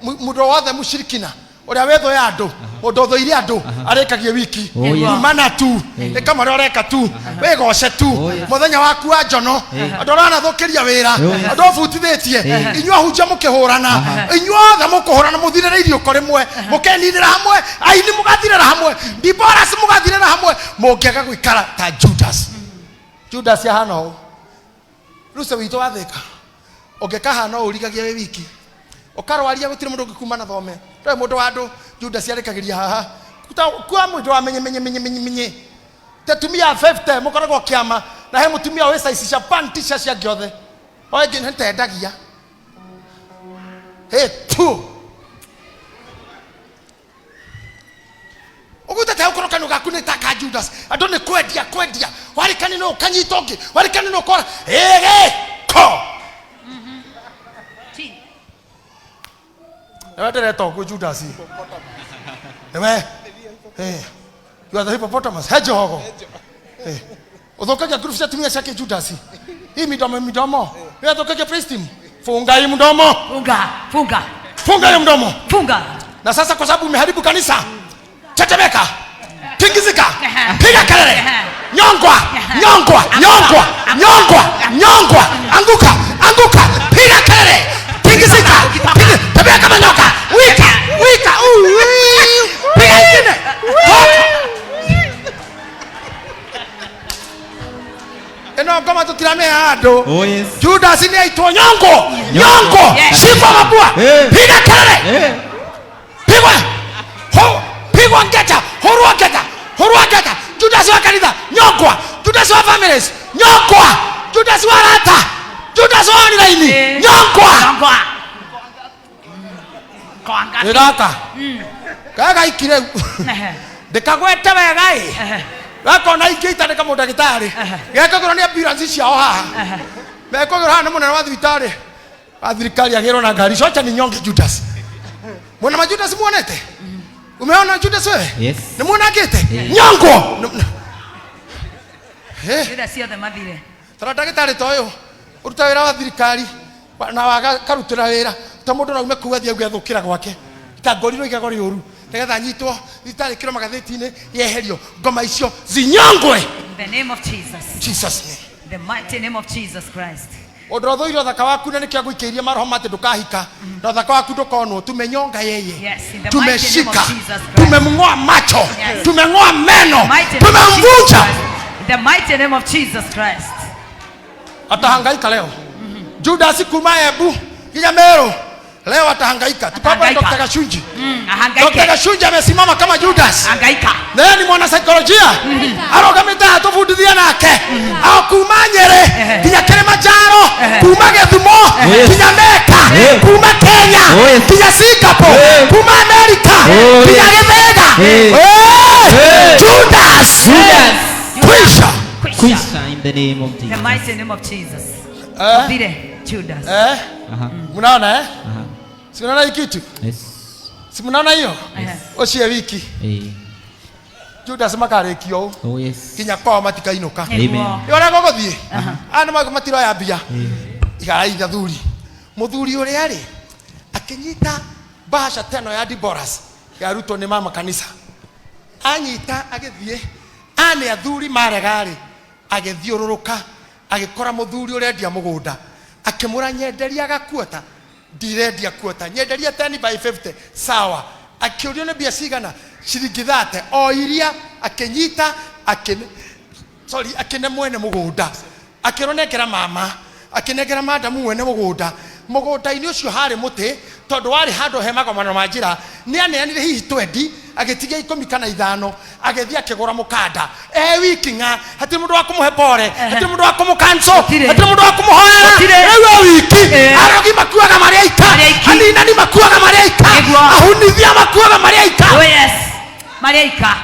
Mũndũ wothe mũcirikina ũrĩa wĩthũ ya andũ, mũndũ ũthũire andũ arĩkagie wiki. Oh, yes. Umana tu, ĩka marĩa ũreka tu, wĩgoce tu. Oh, yes. Mũthenya waku wa njono, andũ arĩa wanathũkĩria wĩra, Oh, yes. andũ ũbutithĩtie, inyuĩ ahunjia mũkĩhũrana, inyuĩ othe mũkũhũrana mũthirĩre iriũko rĩmwe, mũkeninĩra hamwe, aini mũgathirĩra hamwe, Diboras mũgathirĩra hamwe, mũngĩaga gũikara ta Judas. Judas ahana ũũ. Ruse witũ wa Thĩka, ũngĩkahana ũũ ũrigagia wĩ wiki, ũkarwaria gũtirĩ mũndũ ũngĩkuma na thome, ndũrĩ mũndũ wa andũ. Judas arĩkagĩria haha kwa mũndũ wa menye menye menye menye menye tetumia 50 mũkoragwo kĩama na he mũtumia wĩ size cia panty cia cia ngĩothe o ĩngĩ nĩtendagia hĩ tu ũgutete ũkorwo kanua gaku nĩ ta ka Judas. Andũ nĩ kwendia kwendia, warĩkani no ũkanyita ũngĩ, warĩkani no ũkora ĩgĩko. Nĩwe ndĩreta ũguo Judas, nĩwe. You are the hippopotamus hedgehog. Ũthũkagia group cia atumia ciake Judas. Hii midomo midomo wewe ũthũkagia praise team. Funga hii mdomo, Funga, funga, funga hiyo mdomo. funga. Na sasa kwa sababu umeharibu kanisa, tetemeka, tingizika, piga kelele, nyongwa, nyongwa, nyongwa, nyongwa, nyongwa, anguka, anguka, piga kelele, tingizika, piga, tembea kama nyoka, wika, wika, ui, piga ingine, toka. Ĩno ngoma tũtiramĩhe handũ. Oh, yes. Judas nĩ aitwo nyongo, nyongo, Yes. shikwa mapua, Eh. piga kelele, Eh. pigwa, ho, pigwa ngeta, horwa ngeta, horwa ngeta. Judas wa kanitha nyongwa, Judas wa families nyongwa, Judas wa rata, Judas wa online Eh. nyongwa. Nyongwa. Kwanga. Nĩ gaka gagaikire Ehe. ndĩkagwete wega ĩ, Ehe. gakona ingĩ itandĩka mũndagĩtarĩ gekagĩrwo nĩ ambulance ciao haha, mekagĩrwo haha nĩ mũnene wa thibitarĩ wa thirikari agĩrwo na ngari cocha ni nyonge. Judas, mwena ma Judas muonete? Umeona Judas wewe? Yes. Nĩ muonangĩte nyongo. Judas ciothe mathire. Tara ndagĩtarĩ ta ũyũ ũruta wĩra wa thirikari na waga karutĩra wĩra ta mũndũ no aume kuu athiĩ auge athũkĩra gwake ta ngorirwo igego rĩũru nĩgetha anyitwo thibitarĩ kĩro magathĩti-inĩ yeherio ngoma icio zinyongwe. In the name of Jesus. Jesus name. The mighty name of Jesus Christ. Ũndũ ũthũire ũthaka waku na nĩkĩo ngũikĩirie maroho ma atĩ ndũkahika na ũthaka waku ndũkonwo. Tumenyonga yeye. Yes, in the mighty name of Tumeshika, Jesus Christ. tumemng'oa macho, Yes. tumeng'oa meno, Mighty name of Jesus tumemvunja. Christ. In the mighty name of Jesus Christ. Atahangaika leo Judas kuma Embu nginya Meru leo atahangaika. Tuko hapa na Atahangaika. Dr. Gashunji. Dr. Ahangaike. Gashunji amesimama kama Judas. Hangaika. Naye ni mwanasaikolojia arogamĩte haha tũbundithie nake o kuma Nyĩrĩ nginya Kilimanjaro, kuma Gĩthumo Yes. nginya Meka, Yes. kuma Kenya Yes. nginya Singapore, Yes. kuma Amerika Oh, nginya yes. Gĩthĩga. Yes. Hey! Yes. Judas Judas. kwisha. Kwisha. Kwisha in the name of The Jesus. mighty name of Jesus. Eh? Mathire Judas. Eh? Aha. Mnaona eh? Aha. Si mnaona hii kitu? Yes. Si mnaona hiyo? Yes. Ucie wiki. Eh. Judas makarĩkio ũũ. Oh yes. Kinya kwao matikainũka. Amen. Nĩ ũrĩa gũgũthiĩ aya nĩ matiroya mbia. Igarai athuri. Mũthuri ũrĩa rĩ akĩnyita bahasha teno ya Diboras yarutwo nĩ mama kanitha, anyita agĩthiĩ ane athuri marega rĩ, agĩthiũrũrũka agĩkora mũthuri ũrendia mũgũnda, akĩmũra nyenderia gakuota, ndirendia kuota, nyenderia 10 by 50. Sawa. Akĩũrio nĩ mbia cigana, ciringi 30 o iria akĩnyita akĩne, sorry, akĩne mwene mũgũnda, akĩrwo nengera mama, akĩnengera madamu mwene mũgũnda. Mũgũnda-inĩ ũcio harĩ mũtĩ, tondũ warĩ handũ he magomano ma njĩra, nĩ aneanire hihi 20, agĩtigia 10 kana 5, agĩthiĩ akĩgũra mũkanda e wiki ng'a. Hatirĩ mũndũ wa kũmũhe pore, hatirĩ mũndũ wa kũmũkanco, hatirĩ mũndũ wa kũmũhoera. Rĩu e wiki. Arogi makuaga marĩ aika, aninani makuaga marĩ aika, ahunithia makuaga marĩ aika. Oh yes. Marĩ aika.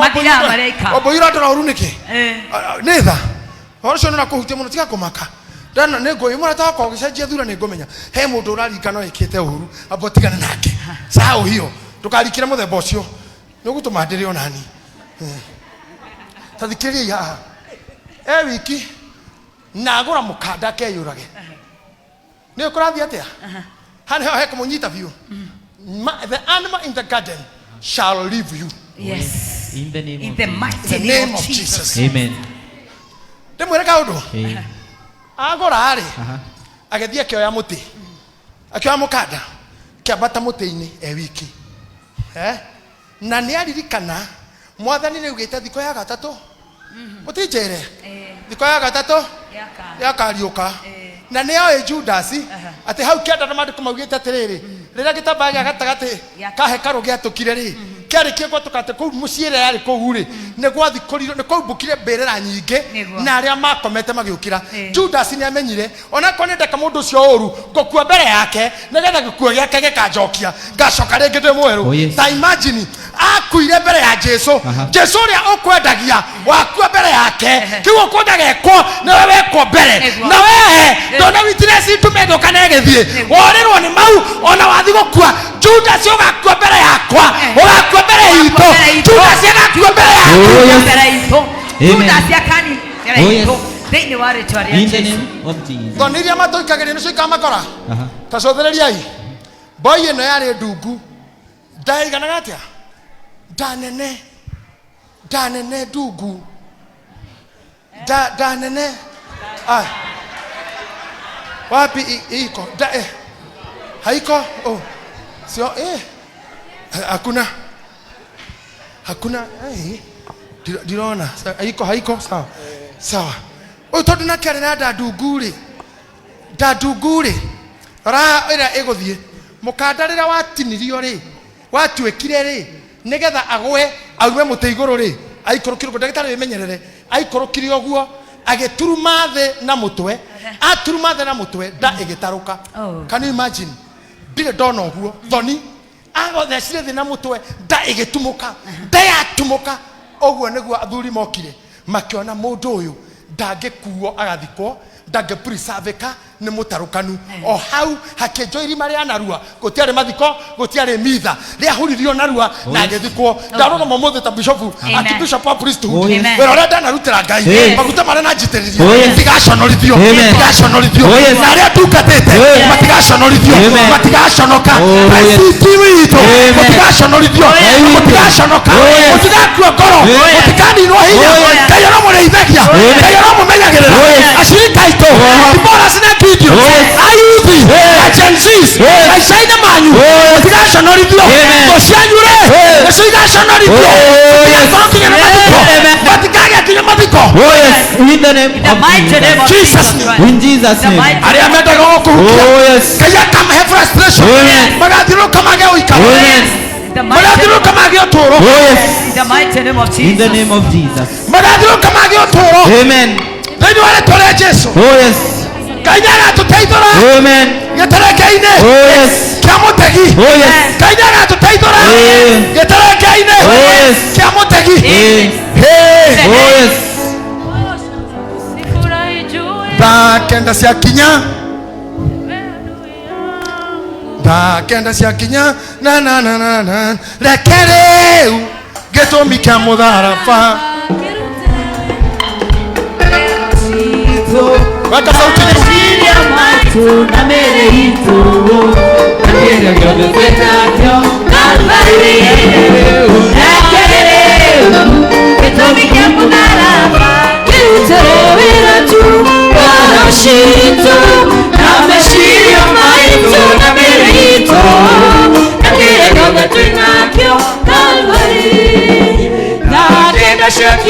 Mathiraga marĩ aika. Wamboira ndora ũru nĩkĩ? Nĩ tha ũhoro ũcio nĩũrakũhutia mũno, tiga kũmaka. Ndana nĩ ngũĩ mũrata wakwa ũgĩcenjia thura, nĩ ngũmenya he mũndũ ũrarikana wĩkĩte ũru, amba ũtigane nake. Sahau hiyo, ndũkarikĩre mũthemba ũcio, nĩ ũgũtũma ndĩrĩ onani. Ta thikĩrĩriai haha, e wiki na agũra mũkanda akeyũrage, nĩ ũkũrathiĩ atĩa? Haha nĩho hekũmũnyita biũ. The animal in the garden shall leave you. Yes. In the name In of the Jesus. mighty In the name of Jesus. Amen. Ndĩmwĩre kaũndũ. Agũra rĩ, agĩthiĩ akĩoya mũtĩ, akĩoya mũkanda, kĩambata mũtĩ-inĩ e wiki. Na nĩ aririkana mwathani nĩ augĩte thikũ ya gatatũ, mũtinjĩre thikũ ya gatatũ yakariũka. Na nĩ oĩ Judas atĩ hau kĩanda na maandĩko maugĩte atĩrĩrĩ, rĩrĩa gĩtambaya gĩa gatagatĩ ka hekarũ gĩatũkire rĩ, kĩarĩkia gwatũka atĩ kũu mũciĩ ĩrĩa yarĩ kũu rĩ, nĩ gwathikũrirwo, nĩ kwaumbũkire mbĩrĩra nyingĩ, na arĩa makomete magĩũkĩra. Judas nĩ amenyire onakorwo nĩ ndeka mũndũ ũcio ũru, ngũkua mbere yake nĩgetha gĩkuo gĩake gĩkanjokia, ngacoka rĩngĩ ndĩ mwerũ. Oh, yes. Ta imagine akuire mbere ya Jesu. Jesu ũrĩa ũkwendagia wakua mbere yake, kĩu ũkwenda gekwo nĩwe wekwo mbere. Na wehe ndona witness ndume ĩgĩũka na ĩgĩthiĩ, worĩrwo nĩ mau ona wathi gũkua. Judas ũgakua mbere yakwa, ũgakua mbere itũ. Judas agakua mbere yaku. Amen. Judas akani mbere Oh, yes. itũ thĩinĩ wa rĩtwa rĩa In the Jesu. name of Jesus. Thoni iria matũikagĩria nĩcio ikamakora. Ta cũthĩrĩriai mboi ĩno yarĩ ndungu, ndaiganaga atĩa, nda nene, nda nene ndungu, nda nene. Ah. Wapi iko da, haiko. Oh. Sio, hakuna, hakuna, ndirona. Haiko, haiko. Sawa sawa. Ũyũ tondũ nake arĩ na nda ndungu rĩ, nda ndungu rĩ, rora ĩrĩa ĩgũthiĩ mũkanda rĩrĩa watinirio rĩ, watuĩkire rĩ, nĩgetha agwe aume mũtĩ igũrũ rĩ, aikũrũkire ũguo. Ndagĩtarĩ wĩmenyerere, aikũrũkire ũguo agĩturuma thĩ na mũtwe, aturuma thĩ na mũtwe, nda ĩgĩtarũka. Can you imagine? Ndirĩ ndona ũguo. Thoni agothecire thĩ na mũtwe, nda ĩgĩtumũka, nda yatumũka. Ũguo nĩguo athuri mokire makĩona mũndũ ũyũ ndangĩkuo agathikwo, ndangĩpreservĩka, nĩ mũtarũkanu. O hau hakĩenjwo irima rĩa narua, gũtiarĩ mathiko, gũtiarĩ mitha, rĩahuririo narua na agĩthikwo. Ndarũgama ũmũthĩ ta bishofu, archbishop wa priesthood, Oh, yes. wĩra ũrĩa ndanarutĩra Ngai, Yes. maguta marĩa nanjitĩrĩria, Oh, yes. ndigaconorithio, Amen. ndigaconorithio. Oh, yes. Na arĩa ndungatĩte Oh, yes. matigaconorithio, Amen. matigaconoka. Oh, yes. ICT witũ Amen. mũtigaconorithio, mũtigaconoka, Oh, yes. mũtigakua ngoro, Amen. mũtikaninwo hinya. Oh, yes. Ngai ũramũrĩithagia, Amen. Ngai ũramũmenyagĩrĩra. Oh, yes. Acirika aitũ, Diboras na Gideon, Oh, yes. ayuthi na Gen Zs, maica-inĩ manyu mũtigaconorithio. Amen. Thũ cianyu rĩ, nĩcio igaconorithio. Oh, yes. Matigakorwo kinya na mathiko, Amen. matikagĩa kinya mathiko. Oh yes. In the name In the of mighty name of Jesus. Jesus Jesus name. Christ. In Jesus The name. mighty Arĩa mendaga gũkũhukia, Oh yes. Ngai akamahe frustration, Amen. magathiũrũrũka mage ũikaro, Amen. In the mighty name magathiũrũrũka mage ũtũũro, Oh yes. In the mighty name of In the Jesus. name of Jesus. magathiũrũrũka mage ũtũũro Amen. thĩinĩ wa rĩtwa rĩa Jesu. Oh yes. Ngai nĩagatũteithũra Amen. gĩtereke-inĩ Oh yes. kĩa mũtegi. Oh yes. Ngai nĩagatũteithũra Amen. gĩtereke-inĩ Oh yes. kĩa mũtegi. Amen. Hey. Oh yes. Thaa 9 ciakinya, thaa 9 ciakinya, na na na na na, reke rĩu Gĩtũmi kĩa mũtharaba. Weka sauti juu. Na mĩĩrĩ itũ na kĩrĩa gĩothe twĩnakĩo Kalvarĩ.